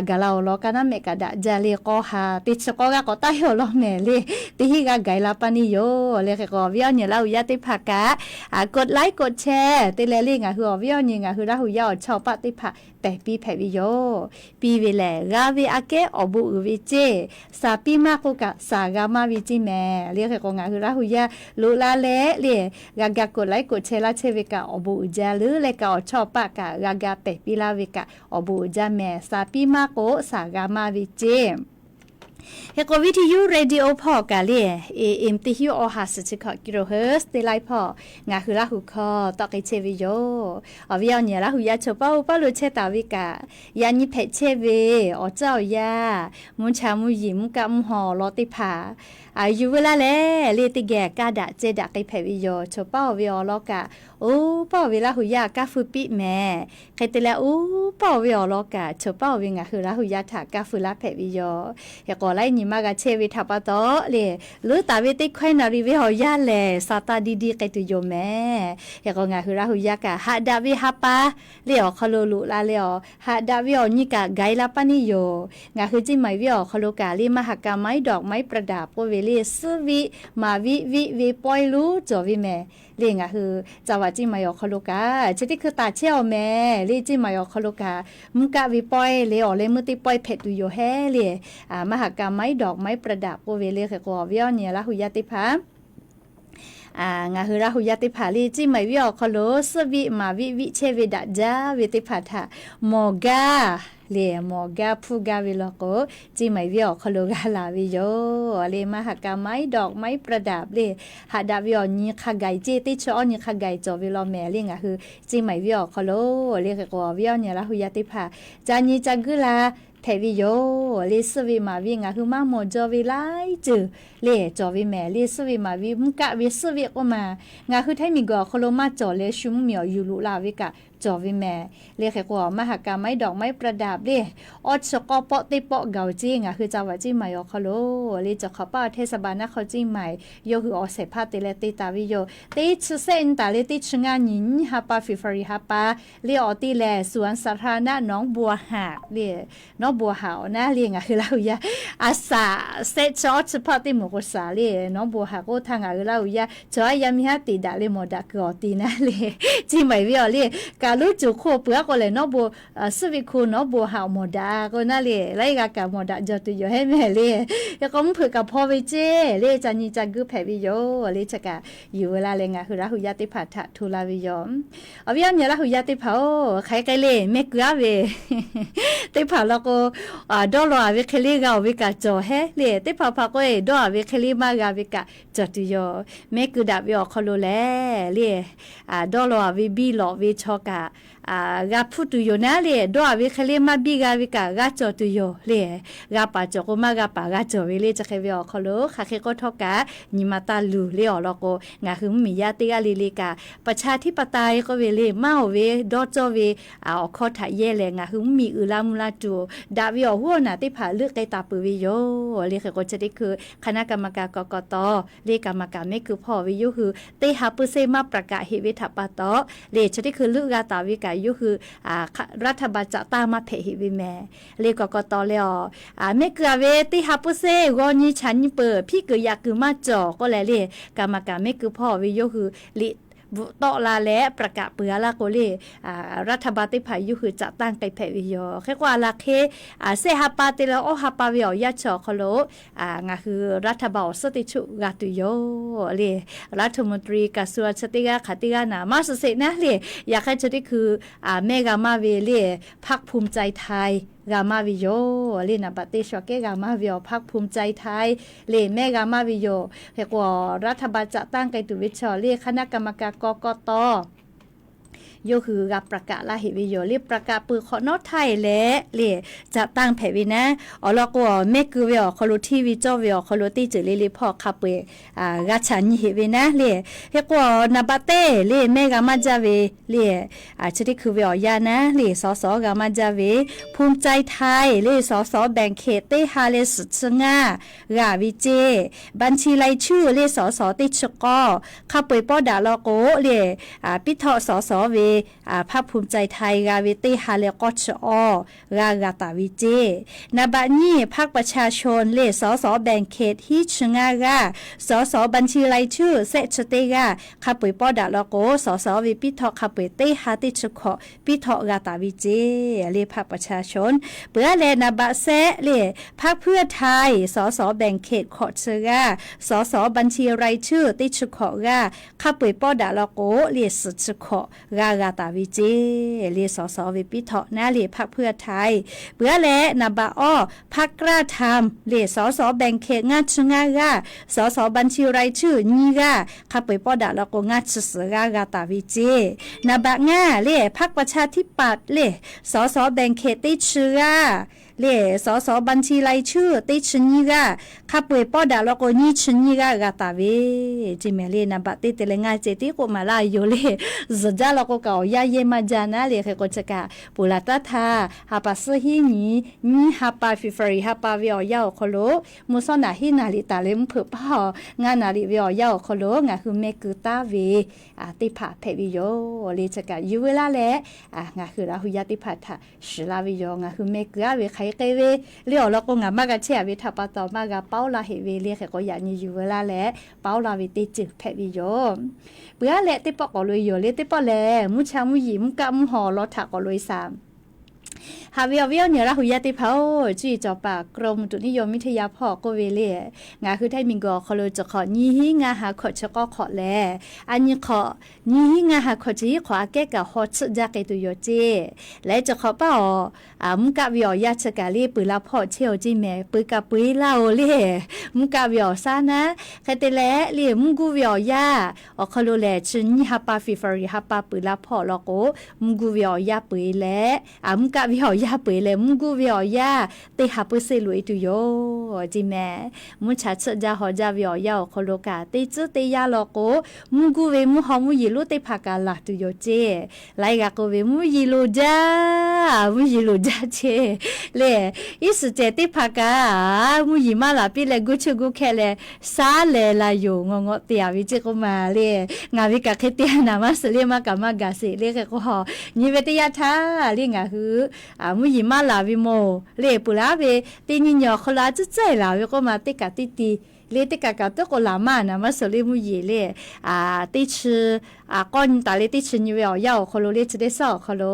gaˬ la-oˬ law. Ka naˉ mehˆ kaꞈ daꞈ jaˇ le, k'awˇ ha teˇ chi k'awˇ g'aˇ k'awꞈ taˇ heˆ-oˬ law mehˍ le. Teˇ hinˉ g'aˇ gaˬ-e la paˇ neˇ yoˬ le. Hk'e k'o awˬ viˉ awˬ nyi Laˇ huˍ yaˇ teˇ hpaˍ kaꞈ กดไลค์ กดแชร์ te leh le ngaˬ hui awˬ viˉ awˬ nyi ngaˬ hui Laˇ huˍ yaˇ awˬ chawˇ paˆ teˇ hpaˍ tehˬ piˇ hpehꞈ ve yoˬ. Piˇ ve lehˬ, g'a ve aꞈ kehˉ awˬ bon uiˍ ve ceˇ. Shaˍ piˇ maˇ k'oˆ kaꞈ, shaˍ g'a maˇ ve ceˇ mehˍ. Le hk'e k'o, ngaˬ hui Laˇ hu yaˇ loꞈ la leh le, g'a ga กดไลค์ กดแชร์ laˇ chehˇ ve kaꞈ awˬ bon uiˍ jaˇ leuˉ leh kaꞈ, awˬ chawˇ paˆ kaꞈ g'a ga tehˬ piˇ laˇ ve kaꞈ awˬ bon uiˍ jaˇ mehˍ. Shaˍ piˇ maˇ k'o, shaˍ g'a maˇ ve ceˇ. Hk'e k'o, วิทยุ radio hpawˇ kaꞈ le, A M teˇ hinˉ awˬ ha suhˍ chi hkawꞈ กิโลเฮิรตซ์ teˇ ไลฟ์ hpawˇ ngaˬ hui Laˇ hu hkawˇ tawˆ k'ai chehˇ ve yoˬ. Awˬ viˉ awˬ nyi Laˇ hu yaˇ chaw paˇ oˇ paˇ lo chehˇ taˍ ve kaꞈ, yaꞈ nyi hpehꞈ chehˇ ve awˬ caˇ awˬ yaˇ, mvuhˇ cha mvuhˇ yiˍ mvuhˇ kaˆ mvuhˇ haw awˬ lawn teˇ hpaˍ a yuˬ veu laˇ leh, le teˇ geh kaˇ daꞈ ceh daꞈ k'ai hpehꞈ ve yoˬ. Chaw paˇ oˇ ve awˬ lawn kaꞈ, oˇ paˇ oˇ ve Laˇ hu yaˇ kaˇ feu piˇ mehˍ. Hk'e te leh, oˇ paˇ oˇ ve awˬ lawn kaꞈ, chaw paˇ oˇ ve ngaˬ hui Laˇ hu yaˇ htaꞈ kaˇ feu laˇ hpehꞈ ve yoˬ. Hk'e k'o, laiˉ nyi maˇ g'a chehˇ ve htaꞈ pa taw le, leuˉ taˍ ve teˇ คอย naˍ riˍ ve awˬ yanˇ lehˬ, Saˍtanˍ diˇ diˇ k'ai tuˬ yoˬ mehˍ. Hk'e k'o, ngaˬ hui Laˇ hu yaˇ kaꞈ haꞈ daꞈ ve ha pa le awˬ hk'aw lo loꞈ la leh, awˬ haꞈ daꞈ ve awˬ nyi kaꞈ gaiˬ la paˇ neˇ yoˬ. Ngaˬ hui เชียงใหม่ viˇ awˬ hk'aw lo kaꞈ le มหกรรมไม้ดอกไม้ประดับ k'oˆ ve le, suhˉ viˆ maˍ viˆ viˆ ve pawehˇ lonˉ cawˬ ve mehˍ. Le ngaˬ hui จังหวัดเชียงใหม่ awˬ hk'aw lo kaꞈ chi teˇ hkui taˍ chehˇ awˬ mehˍ. Le เชียงใหม่ awˬ hk'aw lo kaꞈ mvuhˇ kaˆ ve pawehˇ le awˬ leh meuˇ teˇ pawehˇ hpehꞈ tuˬ yoˬ hehˉ le, มหกรรมไม้ดอกไม้ประดับ k'oˆ ve le. Hk'e k'o, awˬ viˉ awˬ nyi Laˇ hu yaˇ teˇ hpaˍ, ngaˬ hui Laˇ hu yaˇ teˇ hpaˍ le เชียงใหม่ viˇ awˬ hk'aw lo suhˉ viˆ maˍ viˆ viˆ chehˇ ve daꞈ jaˇ ve teˇ hpaˍ htaꞈ mawˬ gaˇ le, mawˬ gaˇ hpuˇ gaˇ ve law k'o, เชียงใหม่ viˇ awˬ hk'aw lo g'a laˬ ve yoˬ. Le มหกรรมไม้ดอกไม้ประดับ le, haꞈ daꞈ ve awˬ nyi hk'a gaiˬ ceˇ, teˇ chi awˇ nyi hk'a gaiˬ cawˬ ve law mehˍ. Le ngaˬ hui เชียงใหม่ viˇ awˬ hk'aw lo, le hk'e k'o, awˬ viˉ awˬ nyi Laˇ hu yaˇ teˇ hpaˍ ca nyi ca guiˇ la hpehꞈ ve yoˬ. Le suhˉ viˆ maˍ viˆ ngaˬ hui maˇ mawˬ jaw ve laiˉ ceuˬ le cawˬ ve mehˍ. Le suhˉ viˆ maˍ viˆ mvuhˇ kaˆ ve suhˉ viˆ k'oˆ ma, ngaˬ hui Htaiˇ miˬ guiˬ awˬ hk'aw lo maˇ cawˬ leh shu mvuhˇ miˬ awˬ yuˬ loꞈ la ve kaꞈ cawˬ ve mehˍ. Le hk'e k'o, มหกรรมไม้ดอกไม้ประดับ le, awˇ chi k'awˇ pawˆ teˇ pawˆ gaˬ-oˬ ceˇ ngaˬ hui จังหวัดเชียงใหม่ awˬ hk'aw lo, le cawˬ hk'awꞈ paˆ awˬ เทศบาลนครเชียงใหม่ yawˇ hui awˬ shehˍ hpaˇ te leh te taˍ ve yoˬ. Teˇ chi sehˆ nyi taˍ le teˇ chi ngaˇ nyi nyiˇ ha pa February ha pa le awˬ te lehˬ, สวนสาธารณะหนองบัวหาด le, หนองบัวหาด awˬ naˉ le ngaˬ hui Laˇ hu yaˇ a shaꞈ sehˆ chi awˇ chi hpaˇ teˇ moˍ k'o shaˍ le, หนองบัวหาด k'oˆ htaˇ ngaˬ hui Laˇ hu yaˇ chaw aˉ yaˇ miˇ haˉ te daꞈ le mawˬ daꞈ kuiˬ awˬ te naˉ le, เชียงใหม่ viˇ awˬ le, kaꞈ lonˉ cuˬ hk'oˆ peuˬ a k'o lehˬ, หนองบัว suhˉ viˆ hk'o หนองบัวหาด mawˬ daꞈ k'o naˉ le, laiˉ g'a kaꞈ mawˬ daꞈ jaw tuˬ yoˬ hehˉ mehˍ le. Hk'e k'o, mvuhˇ hpeuꞈ kaꞈ hpaw ve ceˇ le, ca nyi ca guiˇ hpehꞈ ve yoˬ. Le chi kaꞈ yuˬ veu laˇ leh ngaˬ hui Laˇ hu yaˇ teˇ hpaˍ htaꞈ hto la ve yoˬ. Awˬ viˉ awˬ nyi Laˇ hu yaˇ teˇ hpaˍ-oˬ, hk'aˬ hk'e le mehˆ keu aˉ ve teˇ hpaˍ law k'o, dawˇ law a ve hk'e le g'a-oˬ ve kaꞈ cawˬ hehˉ le, teˇ hpaˍ hpaˍ k'o-e dawˇ a ve hk'e le maˇ g'a ve kaꞈ cawˬ tuˬ yoˬ. Mehˆ keu daꞈ ve awˬ hk'aw lo lehˬ le, dawˇ law a ve biˇ lawꞈ ve chaw kaꞈ g'a hpuˇ tuˬ yoˬ naˉ le, dawˇ a ve hk'e le maˇ biˇ g'a ve kaꞈ g'a cawˬ tuˬ yoˬ le. G'a paˍ cawˬ k'o maˇ g'a paˍ g'a cawˬ ve le, chi hk'e ve awˬ hk'aw lo hk'aˬ hk'e k'oˆ htawˇ kaꞈ nyi ma taˇ luˬ le awˬ lawn k'o, ngaˬ hui mvuhˇmiˬ yaˇ teˇ g'aˇ le le kaꞈ ประชาธิปไตย k'oˆ ve le maˇ-oˬ ve dawˇ cawˇ ve awˬ hkawˇ htaꞈ yehˇ leh ngaˬ hui mvuhˇmiˬ uiˍ la mvuh la tuˬ daꞈ ve awˬ hoˉ awˬ naˬ teˇ hpaˍ leuˆ k'ai taˍ peuˬ ve yoˬ. Le hk'e k'o, chi teˇ hkui คณะกรรมการ กกต le กรรมการ mehˆ keu hpawˇ ve yawˇ hui teˇ ha เปอร์เซ็นต์ maˇ ประกาศ heꞈ ve htaꞈ pa taw, le chi teˇ hkui leuˆ g'a taˍ ve kaꞈ yawˇ hui รัฐบาล จัดตั้ง maˇ hpehꞈ heꞈ ve mehˍ. Le กกต leh-awˬ, mehˆ keu a ve teˇ ha เปอร์เซ็นต์ g'aw nyi chaꞈ nyi peuˬ, hpiˇ kuiˬ yaꞈ kuiˬ maˇ cawˬ k'oˆ leh le, กรรมการ mehˆ keu hpawˇ ve yawˇ hui liꞈ bvuhꞈ tawˆ la leh ประกาศ peuˬ a laˇ k'o le, รัฐบาล teˇ hpaˍ yawˇ hui จัดตั้ง k'ai hpehꞈ ve yoˬ. Hk'e k'o, a laˬ hk'e sehˆ ha pa te leh awˇ ha pa ve awˬ yanˇ chi awˬ hk'aw lo ngaˬ hui รัฐบาล awˬ suhˉ teˇ choˆ g'a tuˬ yoˬ le. รัฐมนตรี กระทรวง chi teˇ g'aˇ hk'aˬ teˇ g'aˇ naˍ maˇ suhˍ sheˍ naˉ le, yaꞈ hk'aˇ chi teˇ hkui mehˆ g'a maˇ ve le, พรรคภูมิใจไทย g'a maˇ ve yoˬ le. Naˍ baꞈ teˇ shaw kehˉ g'a maˇ ve awˬ พรรคภูมิใจไทย le mehˆ g'a maˇ ve yoˬ. Hk'e k'o, รัฐบาล จัดตั้ง k'ai tuˬ ve chaw le คณะกรรมการ กกต yawˇ hui g'a ประกาศ laˇ heꞈ ve yoˬ le. ประกาศ peuˬ hk'awꞈ nawˉ htaˇ e leh le จัดตั้ง hpehꞈ ve naˉ. Awˬ lawn k'o, mehˆ keu ve awˬ hk'aw lo hteˇ ve cawˇ ve awˬ hk'aw lo teˇ ceuˬ le le hpawˇ hk'a peu-eˬ g'a chaꞈ nyi heꞈ ve naˉ le. Hk'e k'o, naˍ baꞈ teˇ le mehˆ g'a maˇ jaˇ ve le, chi teˇ hkui ve awˬ yanˇ naˉ le สส g'a maˇ jaˇ ve, ภูมิใจไทย le สส แบ่งเขต teˇ ha leh suhˍ chi ngaˇ g'a ve ceˇ, บัญชีรายชื่อ le สส teˇ chi k'awˇ hk'a peu-eˬ pawˇ daꞈ law k'o le, พิทักษ์ สส ve พรรคภูมิใจไทย g'a ve teˇ ha leh k'awˇ chi awˇ g'a g'a taˍ ve ceˇ. นับเบอร์ nyiˇ พรรคประชาชน lehˬ สส แบ่งเขต hiˉ chi ngaˇ g'aˇ, สส บัญชีรายชื่อ shehˆ chi teˇ g'aˇ hk'a peu-eˬ pawˆ daꞈ law k'o, สส ve piˇ htawˆ hk'a peu-eˬ teˇ ha teˇ chi hkawꞈ piˇ htawˆ g'a taˍ ve ceˇ. Lehˬ พรรคประชาชน peuˬ-aˉ leh นับเบอร์ shehˆ lehˬ พรรคเพื่อไทย สส แบ่งเขต hkawꞈ chi g'aˇ, สส บัญชีรายชื่อ teˇ chi hkawꞈ g'aˇ hk'a peu-eˬ pawˆ daꞈ law k'o, lehˬ suhˍ chi hkawꞈ g'a g'a taˍ ve ceˇ. Lehˬ สส ve piˇ htawˆ naˉ lehˬ พรรคเพื่อไทย peuˬ-aˉ leh นับเบอร์ awˇ พรรคกล้าทำ lehˬ สส แบ่งเขต ngaˇ chi ngaˇ g'aˇ, สส บัญชีรายชื่อ nyiˇ g'aˇ hk'a peu-eˬ pawˆ daꞈ law k'o, ngaˇ chi suhˍ g'aˇ g'a taˍ ve ceˇ. นับเบอร์ ngaˇ lehˬ พรรคประชาธิปัตย์ lehˬ สส แบ่งเขต teˇ chi g'aˇ, lehˬ สส บัญชีรายชื่อ teˇ chi nyiˇ g'aˇ hk'a peu-eˬ pawˆ daꞈ law k'o, nyiˇ chi nyiˇ g'aˇ g'a taˍ ve ceˇ mehˍ. Lehˬ นับเบอร์ teˇ te leh ngaˇ ceh tiˉ k'oˆ maˍ laˇ yoˬ lehˬ, zuhˬ jaˇ law k'o kaꞈ awˬ yanˇ yehˇ maˇ jaˇ naˉ lehˬ. Hk'e k'o chi kaꞈ peuˬ laˬ taˉ htaˇ, ha pa suhˉ hiˉ nyi nyiˇ ha pa February ha pa ve awˬ yanˇ awˬ hk'aw lo, mvuhˇ shawˉ naꞈ hiˉ naˍ liꞈ taˍ leh mvuhˇ hpeuꞈ paˇ awˬ ngaˇ naˍ liꞈ ve awˬ yanˇ awˬ hk'aw lo ngaˬ hui meh keu taˉ ve teˇ hpaˍ hpehꞈ ve yoˬ. Lehˬ chi kaꞈ yuˬ veu laˇ leh, ngaˬ hui Laˇ hu yaˇ teˇ hpaˍ htaꞈ shiˍ la ve yoˬ. Ngaˬ hui meh keu-aˉ ve hk'aˬ hk'e ve lehˬ awˬ lawn k'o, ngaˬ maˇ g'a chehˇ-a ve htaꞈ pa taw maˇ g'a paoˇ laˇ heꞈ ve lehˬ. Hk'e k'o yaꞈ nyi yuˬ veu laˇ leh paoˇ laˇ ve teˇ ceuˬ hpehꞈ ve yoˬ. Peuˬ-aˉ leh teˇ pawˆ k'awꞈ loꞈ-e yoˬ lehˬ, teˇ pawˆ lehˬ mvuhˇ cha mvuhˇ yeˬ mvuhˇ kaˆ mvuhˇ haw law htaꞈ k'awꞈ loꞈ-e shaˍ. Haꞈ ve awˬ viˉ awˬ nyi Laˇ hu yaˇ teˇ hpaˍ-oˬ, cuˇ yiˍ cawˬ paˍ กรมอุตุนิยมวิทยา hpawˇ k'oˆ ve lehˬ, ngaˬ hui htaiˇ miˬ guiˬ awˬ hk'aw lo chi hk'awꞈ nyiˇ hinˉ ngaˇ ha hkawꞈ chi k'awˇ hk'awꞈ lehˬ, a nyi hk'awꞈ nyiˇ hinˉ ngaˇ ha hkawꞈ chi hiˉ hk'awꞈ aꞈ kehˉ kaꞈ haw tsuhˆ jaˇ k'ai tuˬ yoˬ ceˇ. Lehˬ chi hk'awꞈ paˇ awˬ mvuhˇ kaˆ ve awˬ yanˇ chi kaꞈ lehˬ peuˬ la hpawˇ chehˇ-oˬ ceˇ mehˍ. Peuˬ kaꞈ peu-eˬ laˇ-oˬ lehˬ, mvuhˇ kaˆ ve awˬ shaˉ naˉ. Hk'e te leh lehˬ mvuhˇ guˇ ve awˬ yanˇ awˬ hk'aw lo lehˬ, chi nyiˇ ha pa February ha pa peuˬ la hpawˇ law k'o, mvuhˇ guˇ ve awˬ yanˇ peu-eˬ leh, a mvuhˇ kaˆ ve awˬ yanˇ peu-eˬ leh mvuhˇ guˇ ve awˬ yanˇ teˇ ha peuˬ seˇ loꞈ-e tuˬ yoˬ ceˇ mehˍ. Mvuhˇ cha tsuhˆ jaˇ haw jaˇ ve awˬ yanˇ awˬ hk'aw lo kaꞈ teˇ tcuhˉ teˇ yanˇ law k'o, mvuhˇ guˇ ve mvuhˇ haw mvuhˇ yeˬ lonˉ teˇ hpaˍ kaꞈ laˬ tuˬ yoˬ ceˇ. Laiˉ g'a k'oˆ ve mvuhˇ yeˬ loˍ jaˇ, mvuhˇ yeˬ loˍ jaˇ ceˇ. Lehˬ iˉ suhˍ cehˬ teˇ hpaˍ kaꞈ mvuhˇ yeˬ maˇ laˬ piˇ leh guˇ chiˇ guˇ hkehˇ leh shaˉ lehˬ la yoˬ. Ngawˬ ngawˬ te-a ve ceˇ k'oˆ ma lehˬ, ngaˬ ve kaꞈ hk'e te naˍ maˇ suhˍ lehˬ maˇ kaꞈ maˇ gaˬ sheˍ lehˬ. Hk'e k'o, nyi ve teˇ yanˇ htaˇ lehˬ ngaˬ hui mvuhˇ yeˬ maˇ laˬ ve mawˬ lehˬ, peuˬ laˇ ve teˇ nyi nyi awˬ hk'aw lo a tcuhˉ tcuhˉ-e laˬ ve k'oˆ ma teˇ kaꞈ teˇ ti lehˬ, teˇ kaꞈ kaꞈ tuˉ k'o laˬ maˇ naˍ maˇ suhˍ lehˬ mvuhˇ yeˬ lehˬ, teˇ chi k'awˇ nyi taˍ leh teˇ chi nyi ve awˬ yanˇ awˬ hk'aw lo lehˬ, chi teˇ suhˉ awˬ hk'aw lo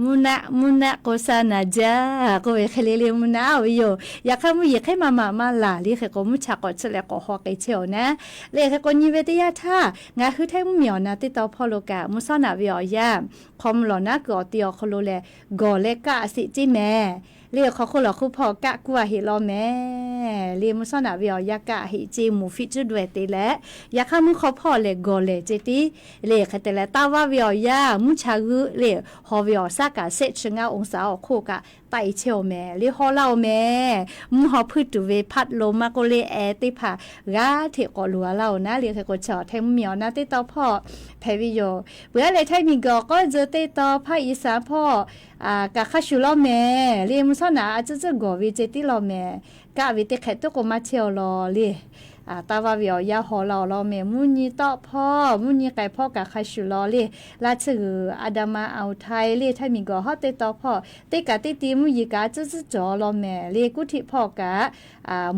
mvuhˇ naˆ mvuhˇ naˆ k'o sha naˍ jaˇ k'oˆ ve hk'e le lehˬ mvuhˇ naˆ-a ve yoˬ. Yaꞈ hk'aˇ mvuhˇ yeˬ hk'e maˇ maˇ maˇ laˬ lehˬ. Hk'e k'o mvuhˇ cha k'awꞈ tsuhˆ leh k'awꞈ haw k'ai chehˇ-oˬ naˉ lehˬ. Hk'e k'o nyi ve teˇ yanˇ htaˇ ngaˬ hui htaiˇ mvuhˇ miˬ awˬ na teˇ taw hpawˇ lo kaꞈ mvuhˇ shawˉ naꞈ ve awˬ yanˇ hk'aw mvuh lawˬ naˉ kuiˬ awˬ te awˬ hk'aw lo lehˬ, gawˬ leh kaˆ sheˍ ceˇ mehˍ. Lehˬ hk'aw hk'oˆ lawˬ hk'oˆ hpawˇ kaˆ kuˇ-a heꞈ law mehˍ. Lehˬ mvuhˇ shawˉ naꞈ ve awˬ yanˇ kaˆ heꞈ ceˇ, moˍ fiˆ cuˉ daweh te leh, yaꞈ hk'aˇ mvuhˇ hk'aw hpawˇ lehˬ gawˬ lehˬ ceˇ tiˉ. Lehˬ hk'e te leh taˇ vaˇ ve awˬ yanˇ mvuhˇ cha g'euˆ lehˬ, haw ve awˬ shaˉ kaꞈ shehˆ chi ngaˇ องศา awˬ hk'oˆ kaꞈ taˆ-e chehˇ-oˬ mehˍ. Lehˬ haw laˇ-oˬ mehˍ. Mvuhˇ haw hpuiˇ tuˬ ve พัดลม maˇ k'oˆ lehˬ แอร์ teˇ hpaˍ g'aˇ hteꞈ k'awꞈ loˍ-a laˇ-oˬ naˉ lehˬ. Hk'e k'o chi htaiˇ mvuhˇ miˬ awˬ na teˇ taw hpawˇ hpehꞈ ve yoˬ. Peuˬ-aˉ leh htaiˇ miˬ guiˬ awˬ k'awˇ tcuh teˇ taw hpaˇ อีสาน hpawˇ kaꞈ hk'a shuˍ law mehˍ. Lehˬ mvuhˇ shawˉ naꞈ a tcuhˉ tcuhˉ gawˬ ve ceˇ tiˉ law mehˍ. Kaˆ ve teˇ hk'ehꞈ tuˉ k'o maˇ chehˇ-aw law lehˬ. Taˇ vaˇ ve awˬ yanˇ haw la-oˬ law mehˍ. Mvuhˇ nyi tawˆ hpawˇ mvuhˇ nyi k'ai hpawˇ kaꞈ hk'a shuˍ law lehˬ, laˇ tsuhˇ g'uiˬ อันดามันอ่าวไทย lehˬ htaiˇ miˬ guiˬ awˬ hawˉ teˇ taw hpawˇ teˇ kaꞈ teˇ ti mvuhˇ yeˬ kaꞈ a tcuhˉ tcuhˉ cawˬ law mehˍ. Lehˬ กรุงเทพ hpawˇ kaꞈ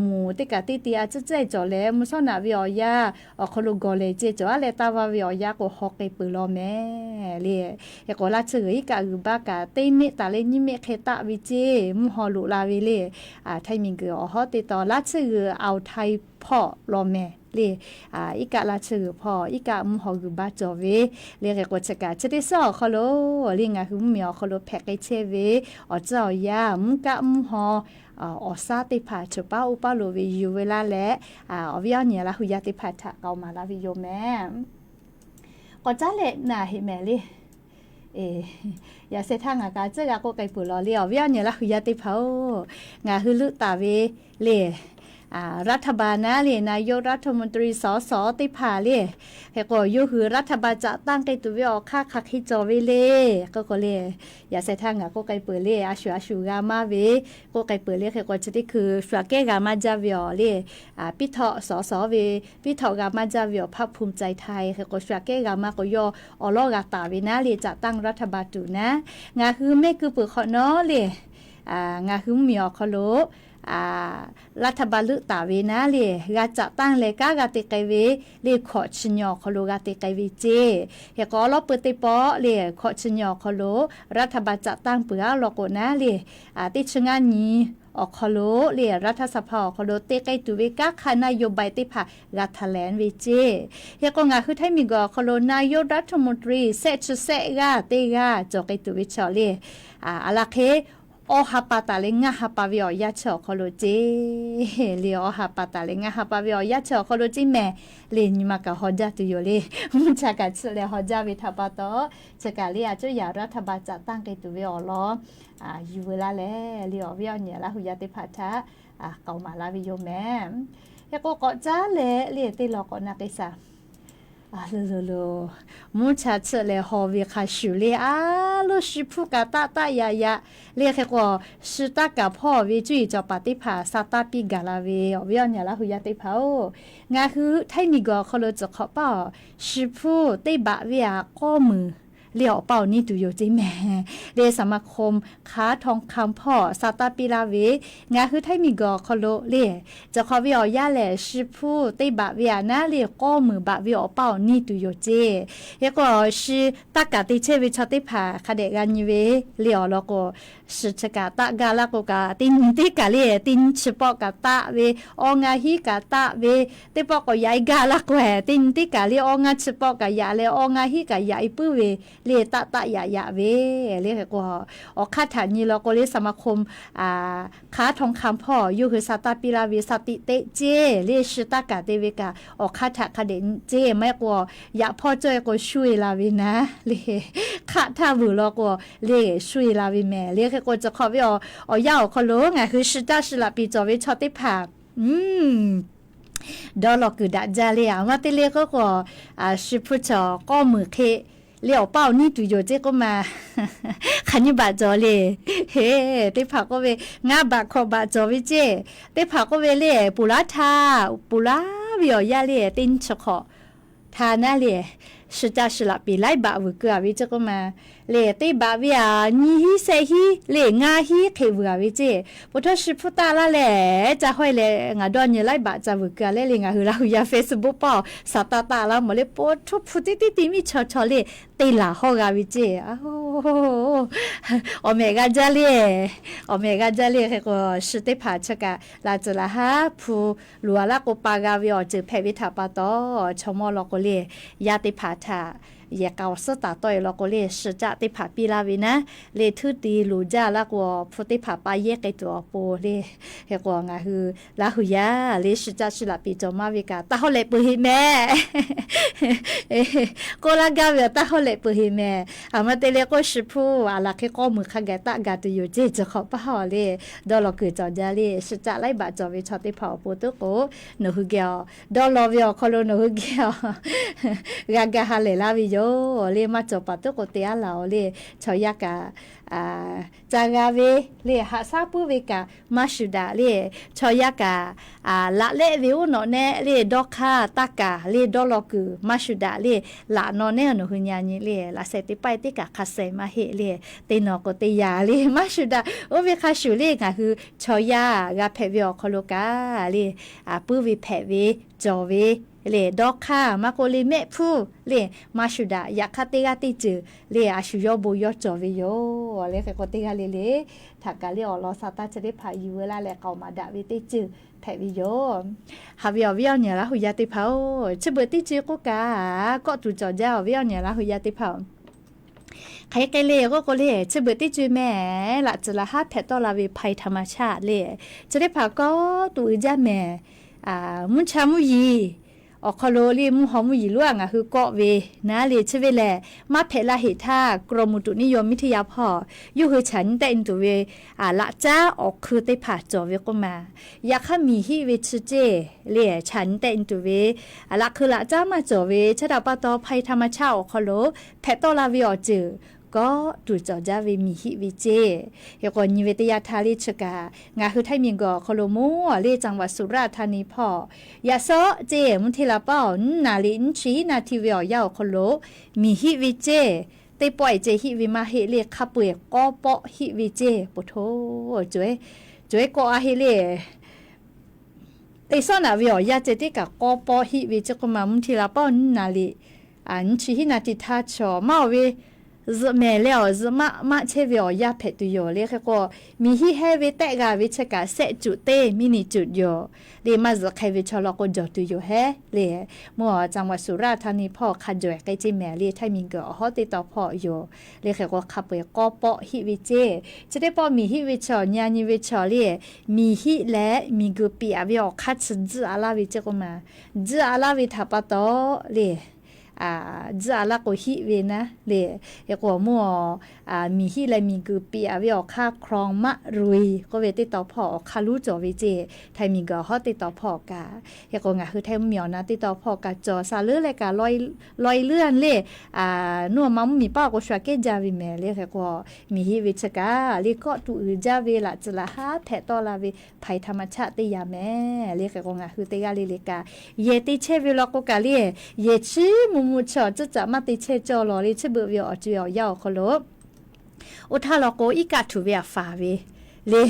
moˍ teˇ kaꞈ teˇ ti a tcuhˉ tcuhˉ-e cawˬ leh mvuhˇ shawˉ naꞈ ve awˬ yanˇ awˬ hk'aw lo gawˬ lehˬ ceˇ cawˬ-aˉ leh taˇ vaˇ ve awˬ yanˇ k'o haw k'ai peuˬ law mehˍ. Lehˬ hk'e k'o laˇ tsuhˇ g'uiˬ iˉ kaˆ g'uiˬ baˆ kaꞈ teˇ meˆ taˍ leh nyiˇ meˆ hk'e taˆ ve ceˇ mvuhˇ haw loꞈ la ve lehˬ, htaiˇ miˬ guiˬ awˬ hawˉ teˇ taw laˇ tsuhˇ g'uiˬ อ่าวไทย hpawˇ law mehˍ. Lehˬ iˉ kaˆ laˇ tsuhˇ g'uiˬ hpawˇ iˉ kaˆ mvuhˇ haw g'uiˬ baˆ cawˬ ve lehˬ. Hk'e k'o chi kaꞈ chi teˇ suhˉ awˬ hk'aw lo lehˬ ngaˬ hui mvuhˇ miˬ awˬ hk'aw lo hpehꞈ k'ai chehˇ ve awˬ tcuhˉ awˬ yanˇ mvuhˇ kaˆ mvuhˇ haw awˬ shaˉ teˇ hpaˍ cheuˬ paˉ oˇ paˉ lo ve yuˬ ve laˇ leh, awˬ viˉ awˬ nyi Laˇ hu yaˇ teˇ hpaˍ htaꞈ k'aoˍ maˍ laˇ ve yoˬ mehˍ. K'awꞈ caˉ leh naˬ heꞈ mehˍ lehˬ. Yaꞈ sheh htaˇ ngaˬ kaꞈ tcuhˉ g'a k'oˆ k'ai peuˬ law lehˬ, awˬ viˉ awˬ nyi Laˇ hu yaˇ teˇ hpaˍ-oˬ, ngaˬ hui leuˆ taˍ ve lehˬ, รัฐบาล naˉ le, นายกรัฐมนตรี สส teˇ hpaˍ le. Hk'e k'o yawˇ hui รัฐบาล caꞈ tanˇ k'ai tuˬ ve awˬ hk'aˇ hk'aˬ hk'e cawˬ ve le. K'oˆ k'o le, yaꞈ sheh htaˇ ngaˬ k'oˆ k'ai peuˬ le, a shuˍ a shuˍ g'a maˇ ve k'oˆ k'ai peuˬ le. Hk'e k'o chi teˇ hkui shu aꞈ kehˉ g'a maˇ jaˇ ve awˬ le, piˇ htawˆ สส ve, piˇ htawˆ g'a maˇ jaˇ ve awˬ hpaˇ ภูมิใจไทย hk'e k'o shu aꞈ kehˉ g'a maˇ k'o yawˇ awˬ lawˉ g'a taˍ ve naˉ le, caꞈ tanˇ รัฐบาล tuˬ naˉ. Ngaˬ hui mehˆ keu peuˬ hk'awꞈ nawˉ le, ngaˬ hui mvuhˇmiˬ awˬ hk'aw lo รัฐบาล leuˆ taˍ ve naˉ le, g'a caꞈ tanˇ leh kanˉ g'a te k'ai ve le, hkawꞈ chi nyi awˬ hk'aw lo g'a te k'ai ve ceˇ. Hk'e k'o awˬ lawˉ peu teˇ pawˆ le, hkawꞈ chi nyi awˬ hk'aw lo รัฐบาล caꞈ tanˇ peuˬ a law k'o naˉ le, teˇ chi ngaˇ nyi awˬ hk'aw lo le, รัฐสภา awˬ hk'aw lo te k'ai tuˬ ve kanˉ hk'a นโยบาย teˇ hpaˍ g'a htaꞈ lehˬ ve ceˇ. Hk'e k'o ngaˬ hui htaiˇ miˬguiˬ awˬ hk'aw lo นายกรัฐมนตรี shehˆ chi shehˆ g'aˇ teˇ g'aˇ cawˬ k'ai tuˬ ve chaw le, a laˬ hk'e awˇ ha pa taˍ leh ngaˇ ha pa ve awˬ yanˇ chi awˬ hk'aw lo ceˇ le, awˇ ha pa taˍ leh ngaˇ ha pa ve awˬ yanˇ chi awˬ hk'aw lo ceˇ mehˍ le. Nyi ma kaꞈ haw jaˇ tuˬ yoˬ le. Mvuhˇ cha kaꞈ chiˇ leh haw jaˇ ve htaꞈ pa taw, chi kaꞈ le a cuˉ yaꞈ รัฐบาล caꞈ tanˇ k'ai tuˬ ve awˬ lawn yuˬ veu laˇ leh le, awˬ viˉ awˬ nyi Laˇ hu yaˇ teˇ hpaˍ htaꞈ k'aoˍ maˍ laˇ ve yoˬ mehˍ. Hk'e k'o k'awꞈ caˉ leh le, teˇ law k'awꞈ na k'ai shaˍ. Lo lo lo, mvuhˇ cha chiˇ leh haw ve hk'a shuˍ le, a loˇ shi hpuˇ kaꞈ taˆ taˆ yaꞈ yaꞈ le. Hk'e k'o shi taˇ kaˍ hpawˇ ve cuˇ yiˍ cawˬ paˍ teˇ hpaˍ sa taˇ piˇ gaˬ la ve, awˬ viˉ awˬ nyi Laˇ hu yaˇ teˇ hpaˍ-oˬ, ngaˬ hui htaiˇ miˬguiˬ awˬ hk'aw lo tcuh hk'awꞈ paˇ awˬ, shi hpuˇ teˇ baꞈ ve aꞈ k'awˇ meunˍ le awˬ paˇ awˬ niˇ tuˬ yoˬ ceˇ mehˍ le. สมาคม ค้าทองคำ hpawˇ sa taˇ piˇ laˇ ve, ngaˬ hui htaiˇ miˬguiˬ awˬ hk'aw lo le, cawˬ hk'awꞈ ve awˬ yanˇ lehˬ shi hpuˇ teˇ baꞈ ve aꞈ naˉ le k'awˇ meunˍ baꞈ ve awˬ paˇ awˬ niˇ tuˬ yoˬ ceˇ. Hk'e k'o shi taˇ kaˍ te chehˇ ve chaw teˇ hpaˍ hk'a dehꞈ g'a nyi ve le awˬ lawn k'o, shi chi kaꞈ taˆ gaˇ laˇ k'o kaꞈ teˇ nyi teˇ kaˬ le, teˇ nyi chi pawˆ kaꞈ taˆ ve, awˇ ngaˇ hinˉ kaꞈ taˆ ve, teˇ pawˆ k'awꞈ yaꞈ e gaˇ laˇ k'o, teˇ nyi teˇ kaˬ le awˇ ngaˇ chi pawˆ kaꞈ yaꞈ leh awˇ ngaˇ hinˉ kaꞈ yaꞈ e puiˉ ve le, taˆ taˆ yaꞈ yaꞈ ve le. Hk'e k'o awˬ hk'aˇ htaꞈ nyi law k'o le สมาคม ค้าทองคำ hpawˇ yawˇ hui sa taˇ piˇ laˇ ve sa tiꞈ teˆ ceˇ le, shi taˇ kaˍ te ve kaꞈ awˬ hk'aˇ htaꞈ hk'a dehꞈ nyi ceˇ. Maˇ heˆ k'o yaꞈ hpawˇ cawˇ e k'o shu e la ve naˉ le, hk'aˆ htaˇ vuiˬ law k'o le shu e la ve mehˍ le. Hk'e k'o cawˬ hk'awꞈ ve awˬ yanˇ awˬ hk'aw lo ngaˬ hui shi caˆ shi laꞈ piˍ cawˬ ve chaw teˇ hpaˍ dawˇ law kuiˬ daꞈ jaˇ le. Aˬ ma te le k'oˆ k'o, shi hpuˇ chaw k'awˇ meunˍ hk'e le awˬ paˇ awˬ niˇ tuˬ yoˬ ceˇ k'oˆ ma, hk'aˬ nyi baꞈ cawˬ le. He, teˇ hpaˍ k'oˆ ve ngaˇ baꞈ hkawꞈ baꞈ cawˬ ve ceˇ. Teˇ hpaˍ k'oˆ ve le, ponˬ laˉ htaˇ ponˬ laˉ ve awˬ yanˇ le teˇ nyi chi hk'awꞈ htaˇ naˉ le, shi caˆ shi laꞈ piˍ laiˉ baꞈ vuiˬ keu a ve ceˇ k'oˆ ma le. Teˇ baꞈ ve aꞈ nyiˇ hinˉ shehˆ hinˉ le ngaˇ hinˉ hk'e vuiˬ a ve ceˇ. Ponˬ htawˇ shi hpuˇ taˆ laˇ leh ca hawehˇ leh ngaˬ dawˇ nyi laiˉ baꞈ ca vuiˬ keu a le le, ngaˬ hui Laˇ hu yaˇ Facebook paˇ awˬ sa taˇ taˆ laˇ mawˬ le, ponˬ htuˇ hpu teˇ teˇ te miˇ chaw chaw le te laˬ hawˇ g'a ve ceˇ. Awˬ mehˍ g'a jaˇ le, awˬ mehˍ g'a jaˇ le. Hk'e k'o shi teˇ hpaˍ chi kaꞈ laꞈ tcuhˍ laꞈ haˉ hpu luˬ a laˇ k'o pa g'a ve awˬ ceuˬ hpehꞈ ve htaꞈ pa taw, chaw mawˇ law k'o le, yaˇ teˇ hpaˍ htaꞈ yehˬ k'a awˬ suhˉ taˍ tawˆ e law k'o le, shi caˆ teˇ hpaˍ piˇ laˇ ve naˉ le, htuˇ te luˬ jaˇ laˇ k'o, hpu teˇ hpaˍ pa yehˇ k'ai tuˬ awˬ pon le. Hk'e k'o ngaˬ hui Laˇ hu yaˇ le shi caˆ shi laꞈ piˍ cawˬ maˇ ve kaꞈ taˇ hawˉ leh peuˬ heꞈ mehˍ. K'oˆ laˇ gaˇ ve awˬ taˇ hawˉ leh peuˬ heꞈ mehˍ. Aˬ ma te le k'o shi hpuˇ aˬ laˬ hk'e k'awˇ meunˍ hk'a gaˬ taˆ gaˬ tuˬ yoˬ ceˇ. Cawˬ hk'awꞈ paˇ awˬ le, dawˇ law kuiˬ cawˬ jaˇ le, shi caˆ laiˉ baꞈ cawˬ ve chaw teˇ hpaˍ awˬ pon tuˉ k'o, nawˬ hui geh awˬ dawˇ law ve awˬ hk'aw lo nawˬ hui geh awˬ g'a ga ha lehˬ laˇ ve yoˬ le. Maˇ cawˬ paˍ tuˉ k'o te aˉ laˬ awˬ le, chaw yaˇ kaꞈ ca g'a ve le, haꞈ shaˉ puiˉ ve kaꞈ maˇ shuˍ daꞈ le, chaw yaˇ kaꞈ laꞈ lehˆ ve uˉ nawꞈ nehˆ le, dawˇ hk'aˇ taˇ kaˍ le, dawˇ law kuiˬ maˇ shuˍ daꞈ le, laꞈ naw nehˉ nawˬ hui nyi a nyi le, laꞈ sheh teˇ paˆ teˇ kaꞈ hk'a sheh maˇ heˆ le, teˇ naw k'o teˇ yanˇ le maˇ shuˍ daꞈ. Oˇ ve hk'a shuˍ le ngaˬ hui chaw yaˇ g'a hpehꞈ ve awˬ hk'aw lo kaꞈ le, puiˉ ve hpehꞈ ve cawˬ ve le, dawˇ hk'aˇ maˇ k'oˆ le mehˆ hpuˇ le maˇ shuˍ daꞈ. Yaꞈ hk'aˇ teˇ g'aˇ teˇ ceuˬ le a shu yawˇ bon yawˇ cawˬ ve yoˬ le. Hk'e k'o teˇ g'aˇ le le htaꞈ kaˬ le awˬ lawn sa taˇ chi teˇ hpaˍ yuˬ veu laˇ leh k'aoˍ maˍ daꞈ ve teˇ ceuˬ hpehꞈ ve yoˬ. Haꞈ ve awˬ viˉ awˬ nyi Laˇ hu yaˇ teˇ hpaˍ-oˬ, chi beuꞈ teˇ ceuˬ k'oˆ kaꞈ kawˆ tuˬ cawˬ jaˇ awˬ viˉ awˬ nyi Laˇ hu yaˇ teˇ hpaˍ-oˬ. Hk'e k'ai le k'oˆ k'o le, chi beuꞈ teˇ ceuˬ mehˍ, laꞈ tcuhˍ laꞈ haˉ hpehꞈ tawˆ la ve ภัยธรรมชาติ le, chi teˇ hpaˍ kawˆ tuˬ uiˍ jaˇ mehˍ. Mvuhˇ cha mvuhˇ yiˍ Awˬ hk'aw lo le mvuhˇ haw mvuhˇ yiˍ lonˉ a ngaˬ hui kawˆ ve naˉ le chi ve lehˬ, maˇ hpehꞈ la heˆ htaˇ กรมอุตุนิยมวิทยา hpawˇ yawˇ hui chaꞈ nyi tehˆ nyi tuˬ ve laꞈ caˉ awˬ hkui teˇ hpaˍ cawˬ ve k'oˆ ma. Yaꞈ hk'aˇ miˬ hiˆ ve chi ceˇ le chaꞈ nyi tehˆ nyi tuˬ ve laꞈ hkui laꞈ caˉ maˇ cawˬ ve chi htaꞈ pa taw ภัยธรรมชาติ awˬ hk'aw lo hpehꞈ tawˆ la ve awˬ ceuˬ kawˆ tuˬ cawˬ jaˇ ve miˬ hiˆ ve ceˇ. Hk'e k'o nyi ve teˇ yanˇ htaˇ le chi kaꞈ ngaˬ hui Htaiˇ miˬ guiˬ awˬ hk'aw lo mvuhˇ le จังหวัดสุราษฎร์ธานี hpawˇ yaꞈ shawˉ ceˇ mvuhˇ hteˇ la paˉ awˬ nyiˇ naˍ riˍ nyiˇ chi hiˉ naˍ htiˇ ve awˬ yanˇ awˬ hk'aw lo miˬ hiˆ ve ceˇ. Teˇ pawˆ e ceh hiˆ ve maˇ heˆ le hk'a peu-eˬ k'awˇ pawˆ hiˆ ve ceˇ. Po hto, co-e kawˆ a heˆ le. Teˇ shawˉ naꞈ ve awˬ yanˇ ceh tiˉ kaꞈ k'awˇ pawˆ hiˆ ve ceˇ k'oˆ ma mvuhˇ hteˇ la paˉ awˬ nyiˇ naˍ riˍ nyiˇ chi hiˉ naˍ htiˇ htaˇ chaw maˇ oˬ ve zuhꞈ mehˍ leh awˬ zuhꞈ maˆ maˆ chehˇ ve awˬ yanˇ hpehꞈ tuˬ yoˬ le. Hk'e k'o miˬ hiˆ hehˇ ve tehˆ g'a ve chi kaꞈ shehˆ cuꞈ teˇ มินิจุด yoˬ le. Maˇ zuhꞈ hk'e ve chaw law k'o jawˬ tuˬ yoˬ hehˉ le. Mvuhˇ จังหวัดสุราษฎร์ธานี hpawˇ hk'a jawˬ e k'ai ceˇ mehˍ le Htaiˇ miˬ guiˬ awˬ hawˉ teˇ taw hpawˇ yoˬ. Le hk'e k'o hk'a peu-eˬ k'awˇ pawˆ hiˆ ve ceˇ. Chi teˇ pawˆ miˬ hiˆ ve chaw nyi a nyi ve chaw le, miˬ hiˆ leh miˬ guiˬ piꞈ a ve awˬ hk'aˇ chi tzuhˆ a laˇ ve ceˇ k'oˆ ma. Tzuhˆ a laˇ ve htaꞈ pa taw le, tzuhˆ a laˇ k'o hiˆ ve naˉ le. Hk'e k'o mvuhˇ miˬ hiˆ leh miˬ guiˬ piꞈ a ve awˬ hk'aˇ คลองมะรุย k'oˆ ve teˇ taw hpawˇ awˬ hk'aˇ luˉ cawˬ ve ceˇ. Htaiˇ miˬ guiˬ awˬ hawˉ teˇ taw hpawˇ kaꞈ. Hk'e k'o ngaˬ hui Htaiˇ mvuhˇ miˬ awˬ na teˇ taw hpawˇ kaꞈ cawˬ sha leuˉ leh kaꞈ lawˬ e leuˉ a le. Nuˇ ma mvuhˇ miˬ paˉ k'o shu aꞈ kehˉ jaˇ ve mehˍ le. Hk'e k'o miˬ hiˆ ve chi kaꞈ le kawˆ tuˬ uiˍ jaˇ ve laꞈ tcuh laꞈ haˉ hpehꞈ tawˆ la ve ภัยธรรมชาติ teˇ yanˇ mehˍ le. Hk'e k'o ngaˬ hui teˇ g'aˇ le le kaꞈ yehˬ te chehˇ ve law k'o kaꞈ le, yehˬ chiˉ mvuh mvuh chi awˬ tcuhˉ caꞈ maˇ te chehˇ cawˇ lawˬ le. Chi beuꞈ ve awˬ ceuˬ awˬ yanˇ awˬ hk'aw lo oˇ htaˇ law k'o iˉ kaˆ htuꞈ ve aꞈ faˍ ve le.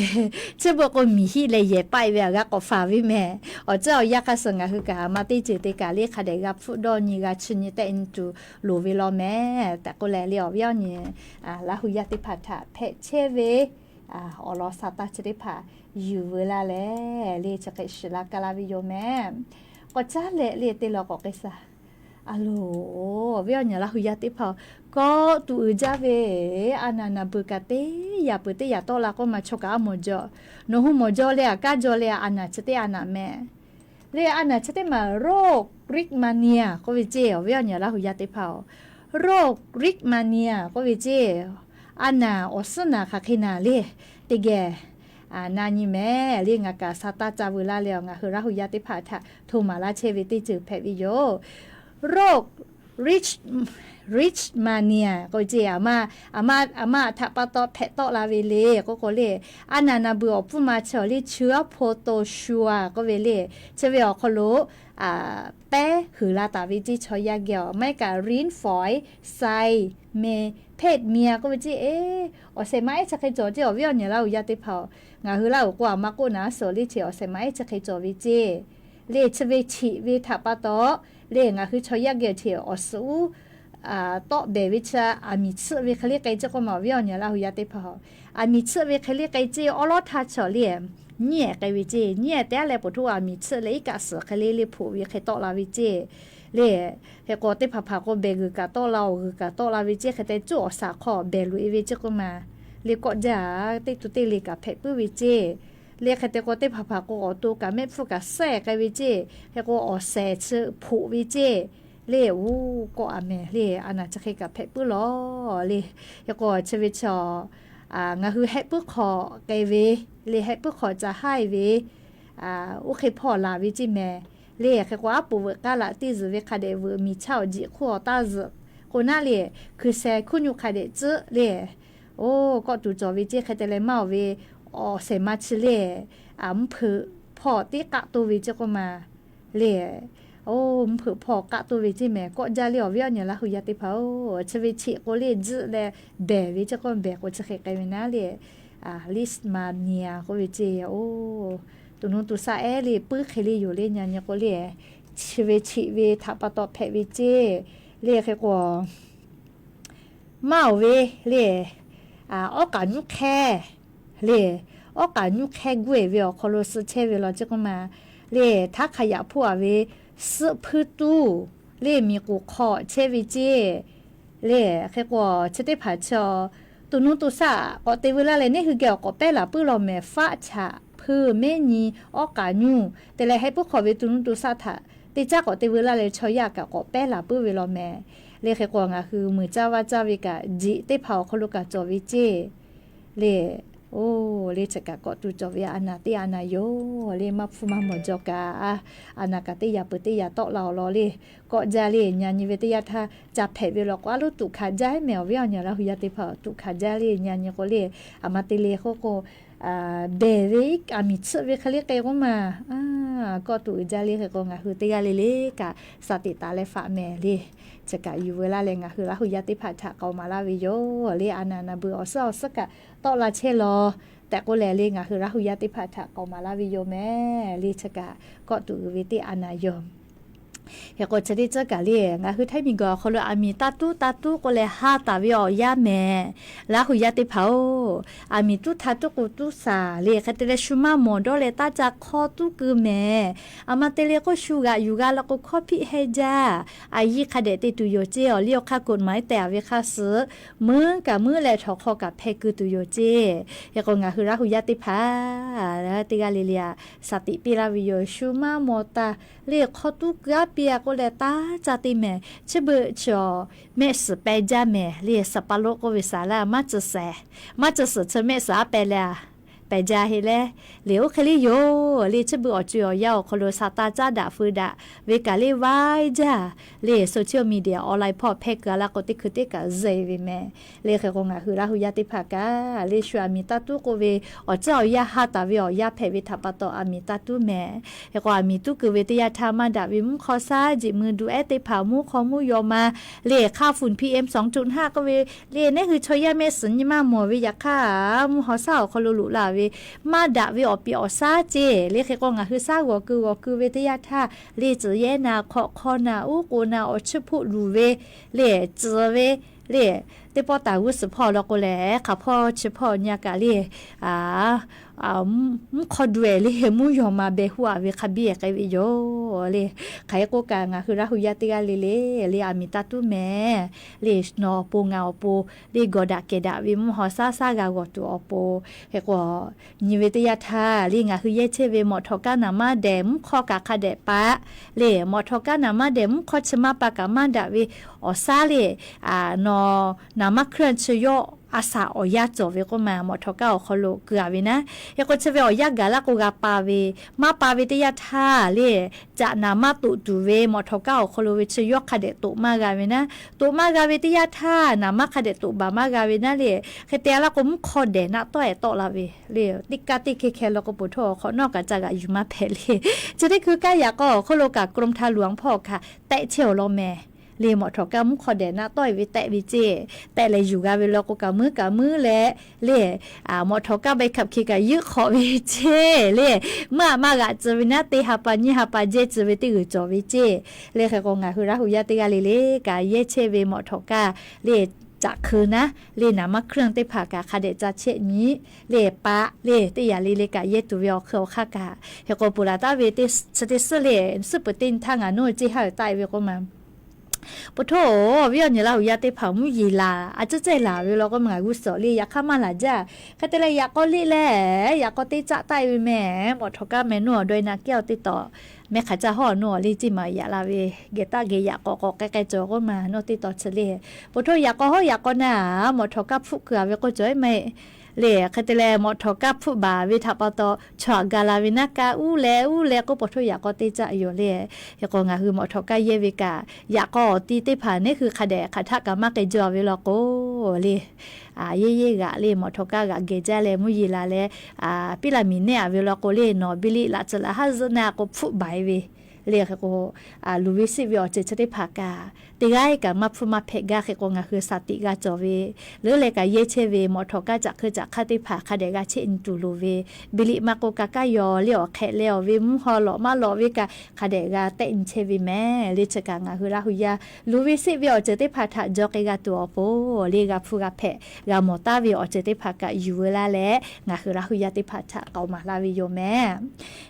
Chi beuꞈ k'o miˬ hiˆ leh yehˬ paˆ e ve aꞈ g'a k'awꞈ faˍ ve mehˍ. Awˬ ceuˬ awˬ yanˇ hk'a suh ngaˬ hui kaꞈ a ma teˇ ceuˬ te kaꞈ le hk'a dehꞈ g'a hpfuhˆ dawˇ nyi g'a chi nyi tehˆ nyi tuˬ loˍ ve law mehˍ tehꞈ k'oˆ leh le awˬ viˉ awˬ nyi Laˇ hu yaˇ teˇ hpaˍ htaꞈ hpehꞈ chehˇ ve awˬ lawn sa taˇ chi teˇ hpaˍ yuˬ veu laˇ leh le chi hk'e shiˍ la ka la ve yoˬ mehˍ. K'awꞈ caˉ leh le te law k'awꞈ k'ai sha. A loˍ, awˬ viˉ awˬ nyi Laˇ hu yaˇ teˇ hpaˍ, kawˆ tuˬ uiˍ jaˇ ve a naˬ naˬ beuˬ kaꞈ teˇ yaꞈ peuˬ teˇ yaꞈ tawˆ la k'oˆ ma chaw kaꞈ a mawˬ jaw. Nawˬ hui mawˬ jaw leh aꞈ kaˉ jaw leh a naˬ chi teˇ a naˬ mehˍ le. A naˬ chi teˇ maˬ โรคริกมาเนีย k'oˆ ve ceˇ. Awˬ viˉ awˬ nyi Laˇ hu yaˇ teˇ hpaˍ-oˬ, โรคริกมาเนีย k'oˆ ve ceˇ. A naˬ awˬ suhˉ naˬ hk'aˬ hk'e naˬ le teˇ geh na nyi mehˍ le. Ngaˬ kaꞈ sa taˇ ca veu laˇ leh awˬ ngaˬ hui Laˇ hu yaˇ teˇ hpaˍ htaꞈ hto maˍ laˇ chehˇ ve teˇ ceuˬ hpehꞈ ve yoˬ. โรคริก ริกมาเนีย k'oˆ ve ceˇ. A ma, a ma aꞈ htaꞈ pa taw hpehꞈ tawˆ la ve le k'oˆ k'o le, a naˬ naˬ beuˬ awˬ pfuhˇ ma chi awˬ le chi a โพแทสเซียม k'oˆ ve le. Chi ve awˬ hk'aw lo pehˉ huiˍ la taˍ ve ceˇ chaw yaˇ geh awˬ maˇ heˆ kaꞈ ริ้นฝอย ไซเมน เพชรเมีย k'oˆ ve ceˇ. Awˬ shehˍ ma ehˉ chi hk'e cawˬ ceˇ. Awˬ viˉ awˬ nyi Laˇ hu yaˇ teˇ hpaˍ-oˬ, ngaˬ hui Laˇ huˍ k'o a ma k'oˆ naˍ suhˍ le chi awˬ shehˍ ma ehˉ chi hk'e cawˬ ve ceˇ. Le chi ve cheꞈ ve htaꞈ pa taw le ngaˬ hui chaw yaˇ geh awˬ cheꞈ awˬ suhˍ uˉ tawˆ behˬ ve chi aˬ miˍ tsuhˆ ve hk'e le k'ai ceˇ k'oˆ ma. Awˬ viˉ awˬ nyi Laˇ hu yaˇ teˇ hpaˍ-oˬ, aˬ miˍ tsuhˆ ve hk'e le k'ai ceˇ. Awˉ lawˉ htaˇ chaw le nyiˉ ehˍ k'ai ve ceˇ. Nyiˉ ehˍ te a leh po htoˇ aˬ miˍ tsuhˆ leh iˉ kaˆ suhˍ hk'e le le hpoꞈ ve hk'e tawˆ la ve ceˇ. Le hk'e k'o teˇ hpaˍ hpaˍ k'o behˬ g'uiˬ kaꞈ tawˆ la, awˬ g'uiˬ kaꞈ tawˆ la ve ceˇ. Hk'e te cuˉ awˬ shaˍ hk'aw behˬ loꞈ e ve ceˇ k'oˆ ma. Le kawˆ jaˇ, teˇ tu teˇ le kaꞈ hpehꞈ puiˉ ve ceˇ. Le hk'e te k'o teˇ hpaˍ hpaˍ k'o awˬ to kaꞈ mehˆ hpfuhˇ kaꞈ sehˉ k'ai ve ceˇ. Hk'e k'o awˬ shehˍ chi hpoꞈ ve ceˇ. Le oˇ kawˆ a mehˍ le a naˬ chi hk'e kaꞈ hpehꞈ puiˉ lawˬ le. Hk'e k'o chi ve chaw ngaˬ hui hehˆ puiˉ hk'awꞈ k'ai ve le, hehˆ puiˉ hk'awꞈ ca haiˇ ve oˇ hk'e hpawˇ laˬ ve ceˇ mehˍ. Le hk'e k'o aˉ poꞈ veuꞈ k'aˉ laꞈ teˇ zuhˬ ve hk'a dehꞈ veuꞈ miˬ chaˇ awˬ jiꞈ hk'oˆ awˬ taˇ zuhˬ k'o naˉ le, hkui sheh hkuˇ nyu hk'a dehꞈ tcuhˆ le. Oˇ kawˆ tuˬ cawˬ ve ceˇ. Hk'e te leh maˇ oˬ ve awˬ shehˍ ma chi le, mvuhˇ hpeuꞈ hpawˇ teˇ k'aˆ toˇ ve ceˇ k'oˆ ma. Le oˇ mvuhˇ hpeuꞈ hpawˇ k'aˆ toˇ ve ceˇ mehˍ. Kawˆ jaˇ le awˬ viˉ awˬ nyi Laˇ hu yaˇ teˇ hpaˍ-oˬ, chi ve cheꞈ k'o le tzuhˆ leh behˬ ve ceˇ k'oˆ, behˬ k'o chi hk'e k'ai ve naˉ le, ลิสเมีย k'oˆ ve ceˇ. Oˇ to nuˇ to shaˆ ehˉ le puiˉ hk'e le yoˬ le. Nyi nyi k'o le chi ve cheꞈ ve htaꞈ pa taw hpehꞈ ve ceˇ. Le hk'e k'o maˇ oˬ ve le, awˉ k'aꞈ nyuˇ hk'ehˇ le, awˉ k'aꞈ nyuˇ hk'ehˇ guˇ eˬ ve awˬ hk'aw lo suh chehˇ ve law ceˇ k'oˆ ma. Le htaˉ hk'a yaꞈ hpuˇ a ve suhˆ hpuiˇ tuˇ le miˬ k'oˍ hk'aw chehˇ ve ceˇ. Le hk'e k'o chi teˇ hpaˍ chaw to nuˇ to shaˆ k'awꞈ te veu laˇ leh neˇ hui geh awˬ k'awꞈ pehˉ laˬ puiˉ law mehˍ. Faˆ chaꞈ hpeuˇ mehˉ nyi awˉ k'aꞈ nyuˇ te leh hehˆ puiˉ hk'awꞈ ve to nuˇ to shaˆ htaꞈ teˇ caˉ k'awꞈ te veu laˇ leh chaw yaˇ kaꞈ k'awꞈ pehˉ laˬ puiˉ ve law mehˍ. Le hk'e k'o ngaˬ hui muiˬ caˇ vaˇ caˇ ve kaꞈ jiꞈ teˇ hpaˍ awˬ hk'aw lo kaꞈ cawˬ ve ceˇ. Le, oˇ, le chi kaꞈ kawˆ tuˬ cawˬ ve a naˬ teˇ a naˬ yoˬ. Le maˇ hpfuhˇ maˇ mawˬ jaw kaꞈ, a naˬ kaꞈ teˇ yaꞈ peuˬ teˇ yaꞈ tawˆ la awˬ lawn le. Kawˆ jaˇ le, nyi nyi ve teˇ yanˇ htaˇ ca hpehꞈ ve law k'o, a loˉ tuꞈ hkanˍ jaˇ mehˍ. Awˬ viˉ awˬ nyi Laˇ huˍ yaˇ teˇ hpaˍ tuꞈ hkanˍ jaˇ le, nyi nyi k'o le, a ma te le k'oˆ k'o, dehˬ ve iˉ kaꞈ miˬ tsuhˆ ve hk'e le k'e k'oˆ ma, kawˆ tuˬ uiˍ jaˇ le. Hk'e k'o ngaˬ hui teˇ g'aˇ le le kaꞈ shaˍ tiꞈ taˍ leh faꞈ mehˍ le. Chi kaꞈ yuˬ veu laˇ leh ngaˬ hui Laˇ huˍ yaˇ teˇ hpaˍ htaꞈ k'aoˍ maˍ laˇ ve yoˬ. Le a naˬ naˬ beuꞈ awˬ suhˉ awˬ suhˉ kaꞈ tawˆ la chehˇ law tehꞈ k'oˆ leh le ngaˬ hui Laˇ huˍ yaˇ teˇ hpaˍ htaꞈ k'aoˍ maˍ laˇ ve yoˬ mehˍ. Le chi kaꞈ kawˆ tuˬ uiˍ ve teˇ a naˬ yoˬ. Hk'e k'o chi teˇ tcuhˉ kaꞈ le ngaˬ hui Htaiˇ miˬguiˬ awˬ hk'aw lo aˬ miˍ taˇ tuˉ taˇ tuˉ k'oˆ leh ha taˍ ve awˬ yanˇ mehˍ. Laˇ huˍ yaˇ teˇ hpaˍ-oˬ, aˬ miˍ tuˉ htaˇ tuˉ k'o tuˉ shaˍ le hk'e te leh shu maˇ mawˬ dawˇ leh taˇ ca hk'awˇ tuˉ keu mehˍ. A ma te le k'o shu g'aꞈ yuˬ g'a law k'o hkawˇ hpiˆ heh jaˇ. A yiˇ hk'a dehꞈ te tuˬ yoˬ ceˇ. Awˬ liˇ awˬ hk'aˇ กฎหมาย tehꞈ a ve hk'aˇ suh meuˉ kaꞈ meuˉ leh htawnˍ hk'aw kaꞈ hpeh keu tuˬ yoˬ ceˇ. Hk'e k'o ngaˬ hui Laˇ huˍ yaˇ teˇ hpaˍ teˇ g'aˇ le le a shaˍ tiꞈ piˇ laˇ ve yoˬ. Shu maˇ mawˬ taˍ le hk'awˇ tuˉ keu aˉ piˇ a k'oˆ leh taˇ ca te mehˍ. Chi beuꞈ chi awˬ mehˆ suhˍ peh jaˇ mehˍ le. Saˍ paˍ lo k'oˆ ve saˍ laˇ maˇ tcuh shehˍ, maˇ tcuh suhˍ chi mehˆ suhˍ aˉ peh leh a peh jaˇ heˆ le. Le oˇ hk'e le yoˬ le. Chi beuꞈ awˬ co awˬ yanˇ awˬ hk'aw lo shaˍ taˇ caˉ daꞈ feu daꞈ ve kaꞈ le vaiˇ jaˇ. Le social media online hpawˇ hpehˇ keu a laˇ k'o teˇ hkui teˇ kaꞈ ze ve mehˍ. Le hk'e k'o ngaˬ hui Laˇ huˍ yaˇ teˇ hpaˍ kaꞈ le shu aˬ miˍ taˇ tuˉ k'oˆ ve awˬ ceuˬ awˬ yanˇ ha taˍ ve awˬ yanˇ hpehꞈ ve htaꞈ pa taw aˬ miˍ taˇ tuˉ mehˍ. Hk'e k'o aˬ miˍ tuˉ keu ve teˇ yanˇ htaˇ maˇ daꞈ ve mvuhˇ hk'aw shaˉ jiꞈ mui duˬ ehˉ teˇ hpaˍ mvuhˇ hk'aw mvuhˇ yaw ma le hk'aˇ funˍ PM สองจุดห้า k'oˆ ve le neˉ hui chaw yaˇ mehˆ suhˍ nyi maˇ mawˬ ve yaꞈ hk'aˇ mvuhˇ hk'aw shaˉ awˬ hk'aw lo loꞈ la ve maˇ daꞈ ve awˬ piˍ awˬ shaˉ ceˇ. Le hk'e k'o ngaˬ hui shaˉ g'awˬ keu g'awˬ keu ve teˇ yanˇ htaˇ le tcuhˍ yehˉ na hk'awꞈ hk'aw na uˉ k'oˍ na awˬ chiˇ hpoˆ luˬ ve le tcuhˍ ve le teˇ pawˆ taˍ g'uˇ suhˍ hpawˇ law k'o lehˬ hk'aˬ hpawˇ chi hpawˇ nyi a kaꞈ le mvuhˇ hk'aw duˬ ehˍ le mvuhˇ yaw ma beh huˆ a ve hk'a biˇ k'ai ve yoˬ le. Hk'aˬ hk'e k'oˆ kaꞈ ngaˬ hui Laˇ huˍ yaˇ teˇ g'aˇ le le le aˬ miˍ taˇ tuˉ mehˍ. Le nawˬ awˬ pon ngaˬ awˬ pon le gawˬ daꞈ kehˬ daꞈ ve mvuhˇ hk'aw shaˉ shaˉ g'a g'awˬ tuˬ awˬ pon. Hk'e k'o nyi ve teˇ yanˇ htaˇ le ngaˬ hui yehˇ chehˇ ve mawꞈ htawꞈ kaˇ naˍ maˇ dehˬ mvuhˇ hk'aw kaꞈ hk'a dehꞈ paˍ le mawꞈ htawꞈ kaˇ naˍ maˇ dehˬ mvuhˇ hk'aw chi maˇ pa kaꞈ maˇ daꞈ ve awˬ shaˉ le nawˬ naˍ maˇ hkriˇ chi yawˇ a shaꞈ awˬ yanˇ cawˬ ve k'oˆ ma mawꞈ htawꞈ kaˇ awˬ hk'aw lo keu a ve naˉ. Hk'e k'o chi ve awˬ yanˇ gaˬ laˇ k'o g'a pa ve, maˇ pa ve teˇ yanˇ htaˇ le caꞈ naˍ maˇ toꞈ tuˬ ve mawꞈ htawꞈ kaˇ awˬ hk'aw lo ve chi yawˇ hk'a dehꞈ toꞈ maˇ g'a ve naˉ. Toꞈ maˇ g'a ve teˇ yanˇ htaˇ naˍ maˇ hk'a dehꞈ toꞈ baˬ maˇ g'a ve naˉ le. Hk'e te a laˇ k'o mvuhˇ hk'aw dehˬ naˆ tawˆ ehˍ tawˆ la ve le teˇ kaˇ teˇ hkeh hkeh law k'o po htawˇ awˬ hk'awꞈ nawˉ kaꞈ ca g'aꞈ yuˬ maˇ hpehꞈ le. Chi teˇ hkui kaˇ yaꞈ k'aw awˬ hk'oˆ lo kaꞈ กรมทางหลวง hpawˇ kaꞈ tehˆ chehˇ awˬ lawn mehˍ. Le mawꞈ htawꞈ kaˇ mvuhˇ hk'aw dehˬ naˆ tawˆ e ve tehˆ ve ceˇ. Tehˆ leh yuˬ g'a ve law k'o kaꞈ meuˉ kaꞈ meuˉ leh le mawꞈ htawꞈ kaˇ ใบขับขี่ kaꞈ yeuˆ hk'awꞈ ve ceˇ le. Meuˉ aꞈ maˇ g'aꞈ tcuh ve naˉ teˇ ha pa nyiˇ ha pa jehˇ tcuh ve teˇ g'uiˬ cawˬ ve ceˇ. Le hk'e k'o ngaˬ hui Laˇ huˍ yaˇ teˇ g'aˇ le le kaꞈ yehˇ chehˇ ve mawꞈ htawꞈ kaˇ le caꞈ hk'eu naˉ le naˍ maˇ hkriˇ teˇ hpaˍ kaꞈ hk'a dehꞈ ca chehˇ nyi le pa le teˇ yanˇ le le kaꞈ yehˇ tuˬ ve awˬ hk'e awˬ hk'aˇ kaꞈ. Hk'e k'o ponˬ laˬ taˍ ve chi teˇ suhˉ le suhˉ peuˬ teˇ nyi htaˇ ngaˬ nuˇ ceˇ haˉ uiˍ taˆ e ve k'oˆ ma Peuˬ htoˇ, awˬ viˉ awˬ nyi Laˇ huˍ yaˇ teˇ hpaˍ mvuhˇ yeˬ laˬ a ciˉ ceˇ laˬ ve law k'o, ngaˬ g'uˇ suhˍ le yaꞈ hk'aˇ maˇ laˬ jaˇ. Hk'e te leh yaꞈ k'aw liˇ leh yaꞈ k'aw teˇ caˆ taˆ e ve mehˍ. Mawꞈ htawꞈ kaˇ mehˍ nuˇ awˬ dawˇ e na kehˉ awˬ teˇ tawꞈ mehˍ hk'aˬ caˇ hawˉ awˬ nuˇ awˬ le ceˇ maˬ yaꞈ la ve gehˬ taˆ gehˬ yaꞈ k'awꞈ k'awꞈ k'ai k'ai cawˬ k'oˆ ma nuˇ teˇ tawꞈ chi le. Peuˬ htoˇ yaꞈ k'aw hawˉ yaꞈ k'aw na, mawꞈ htawꞈ kaˇ hpfuhˆ keu a ve k'oˆ cawˬ e maˇ heˆ. Le hk'e te leh mawꞈ htawꞈ kaˇ hpfuhˆ baˬ ve htaꞈ pa taw chaw aꞈ ga la ve naˉ kaꞈ uˉ leh uˉ leh k'oˆ peuˬ htoˇ yaꞈ k'aw teˇ caˆ yoˬ le. Hk'e k'o ngaˬ hui mawꞈ htawꞈ kaˇ yehˇ ve kaꞈ yaꞈ k'aw awˬ ti teˇ hpaˍ neˉ hui hk'a dehꞈ hk'aˬ htaˆ kaꞈ maˇ k'ai jaw ve law k'o le, yehˇ yehˇ g'aꞈ le mawꞈ htawꞈ kaˇ g'aꞈ gehˬ jaˇ leh mvuhˇ yeˬ laˬ leh piˉ laˬ miˬ neˆ a ve law k'o le nawˬ biˇ liˆ laꞈ tcuh laꞈ haˉ zuhˆ na k'o hpfuhˆ baˬ e ve le. Hk'e k'o luˬ ve siˆ ve awˬ ceuˬ chi teˇ hpaˍ kaꞈ teˇ g'aˇ kaꞈ maˇ hpfuhˆ maˇ hpehꞈ gaˇ. Hk'e k'o ngaˬ hui shaˍ tiꞈ g'a cawˬ ve leuˉ leh kaꞈ yehˇ chehˇ ve mawꞈ htawꞈ kaˇ caꞈ hk'e caꞈ hk'aˇ teˇ hpaˍ hk'a dehꞈ g'a chehˇ nyi tuˬ loˍ ve, biˇ liˆ maˇ k'o ka kaˇ yaw le awˬ hk'ehꞈ leh awˬ ve mvuhˇ haw lawꞈ maˇ lawꞈ ve kaꞈ hk'a dehꞈ g'a tehˆ nyi chehˇ ve mehˍ le. Chi kaꞈ ngaˬ hui Laˇ huˍ yaˇ luˬ ve siˆ ve awˬ ceuˬ teˇ hpaˍ htaꞈ jaw k'ai g'a tuˬ awˬ pon le g'a hpfuhˇ g'a hpehꞈ g'a mawˬ taˍ ve awˬ ceuˬ teˇ hpaˍ kaꞈ yuˬ veu laˇ leh ngaˬ hui Laˇ huˍ yaˇ teˇ hpaˍ htaꞈ k'aoˍ maˍ laˇ ve yoˬ mehˍ.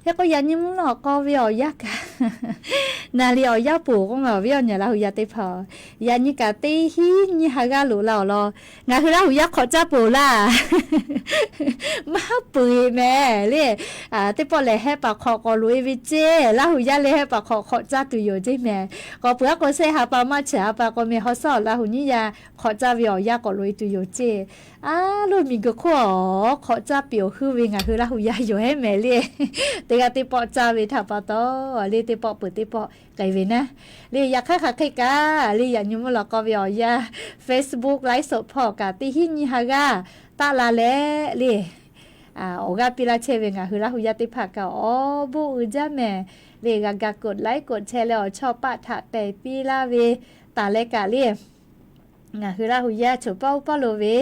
Hk'e k'o yaꞈ nyi mvuhˇ lawꞈ k'aw ve awˬ yanˇ kaꞈ Naˍ riˍ awˬ yanˇ poˬ k'oˆ ma awˬ viˉ awˬ nyi Laˇ hu yaˇ teˇ hpaˍ, yaꞈ nyi kaꞈ teˇ hinˉ nyiˇ ha g'aˇ loꞈ la awˬ lawn, ngaˬ hui Laˇ hu yaˇ hk'awꞈ caˇ peuˬ laˇ. Maˇ peuˬ e mehˍ le. Teˇ pawˆ lehˬ, hehˆ paˍ hk'awꞈ k'awꞈ loꞈ e ve ceˇ, Laˇ hu yaˇ lehˬ hehˆ paˍ hk'awꞈ hk'awꞈ caˇ tuˬ yoˬ ceˇ mehˍ. K'awꞈ peuˬ aˉ k'o, shehˆ ha pa maˇ cheuˬ ha pa k'o meh hawˉ shaˉ awˬ Laˇ hu nyiˇ yaˇ hk'awꞈ caˇ ve awˬ yanˇ k'awꞈ loꞈ e tuˬ yoˬ ceˇ. A loˇ, miˬguiˬ hk'oˆ awˬ hk'awꞈ caˇ piˇ awˬ huiˉ ve ngaˬ hui Laˇ hu yaˇ yoˬ heˉ mehˍ le. Teˇ g'aˇ teˇ pawˆ caˇ ve htaꞈ pa taw, le teˇ pawˆ peuˬ teˇ pawˆ k'ai ve naˉ. Le yaꞈ hk'aˇ hk'aˬ hk'e kaꞈ, le yaꞈ nyi mvuhˇ lawꞈ k'aw ve awˬ yanˇ Facebook ไลฟ์สด hpawˇ kaꞈ teˇ hinˉ nyiˇ ha g'aˇ taˆ la leh le, awˬ g'aˇ piˇ laˇ chehˇ ve ngaˬ hui Laˇ hu yaˇ teˇ hpaˍ kaꞈ awˬ bon uiˍ jaˇ mehˍ. Le g'a ga กดไลค์ กดแชร์ leh awˬ chawˇ paˆ htaꞈ teh piˇ laˇ ve taˍ leh kaꞈ le, ngaˬ hui Laˇ hu yaˇ choˬ paˇ oˇ paˇ lo ve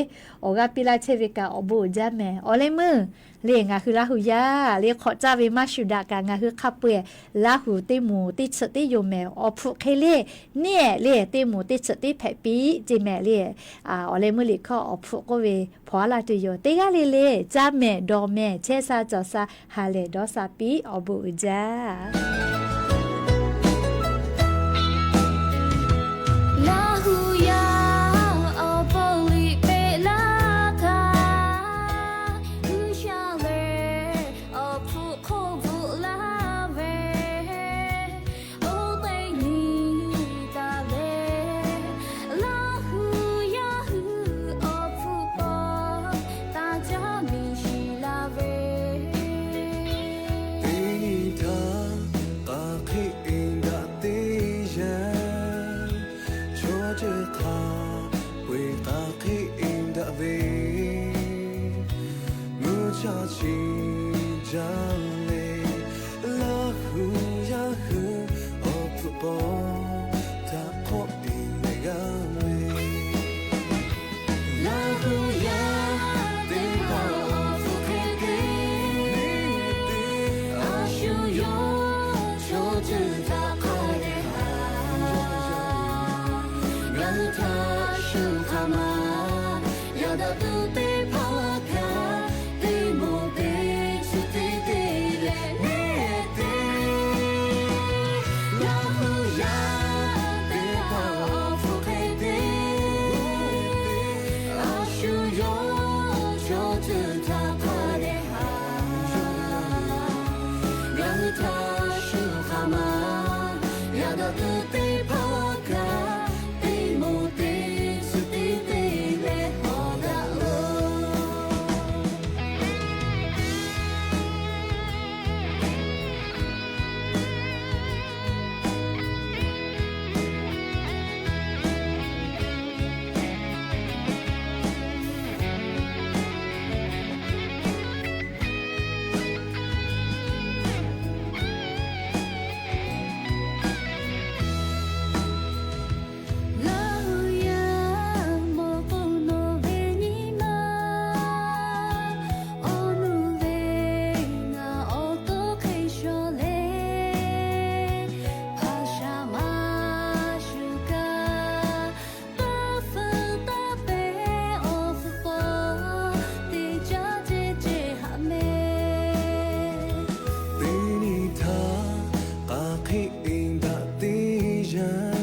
awˬ g'aˇ piˇ laˇ chehˇ ve kaꞈ awˬ bon uiˍ jaˇ mehˍ. Awˬ leh meuˇ le ngaˬ hui Laˇ hu yaˇ le hk'awꞈ caˇ ve maˇ shuˍ daꞈ kaꞈ, ngaˬ hui hk'a peu-eˬ Laˇ hu teˇ moˍ teˇ tsuhꞈ teˇ yoˬ mehˍ. Awˬ hpfuhꞈ hk'e le neˇ-ehˍ le teˇ moˍ teˇ tsuhꞈ teˇ hpehꞈ piˇ ceˇ mehˍ le. Awˬ leh meuˇ liꞈ hkawˇ awˬ hpfuhꞈ k'oˆ ve hpaw aˉ laˇ tuˬ yoˬ. Teˇ g'aˇ le le caˇ mehˍ dawˬ mehˍ, chehˇ sha cawˬ sha, ha lehˬ dawˇ sha piˇ, awˬ bon uiˍ jaˇ. Laˇ hu yaˇ awˬ bon liꞈ peꞈ laˇ htaˇ, G'uiˬsha lehˬ awˬ hpfuhꞈ hk'oˆ bvuhꞈ laˇ ve, oˇ teˇ nyi taˍ leh, Laˇ hu yaˇ hui awˬ hpfuhꞈ paw taˇ caˉ miˬ shiˍ la ve, teˇ nyi htaˇ k'a hk'e eˬ daꞈ teˇ yanˇ, chaw ceuˬ hk'a peu-eˬ k'a hk'e eˬ daꞈ ve, mvuhˇ cha chi jaˇ le, Laˇ hu yaˇ hui awˬ hpfuhꞈ paw htaꞈ hk'awꞈ eˬ leh g'a ve, Laˇ hu yaˇ teˇ hpaˍ awˬ hpfuhꞈ hk'e te, a shu yawˇ chaw ceuˬ htaꞈ hk'a dehꞈ haꞈ, ngaˬ hui htaꞈ shu hk'aˬ ma yaꞈ daꞈ tuˬ teˇ hpaˍ kaꞈ, teˇ moˍ teˇ tsuhꞈ teˇ te leh neˇ te, Laˇ hu yaˇ teˇ hpaˍ awˬ hpfuhꞈ hk'e te, a shu yawˇ chaw ceuˬ htaꞈ hk'a dehꞈ haꞈ, ngaˬ hui htaꞈ shu hk'aˬ ma yaꞈ daꞈ tuˬ teˇ hpaˍ kaꞈ, teˇ moˍ teˇ tsuhꞈ teˇ te leh hawˍ daꞈ loˬ. Laˇ hu yaˇ mawˬ k'o nawˬ ve nyi ma, awˬ nuˇ ve ngaˬ awˬ to hk'e shaw le, a shaꞈ maˇ shuˍ kaꞈ, taˇ feu taˇ pehˍ awˬ hpfuhꞈ paw teˇ caˉ ceˇ ceˇ haꞈ mehˍ. Teˇ nyi htaˇ k'a hk'e eˬ daꞈ teˇ yanˇ,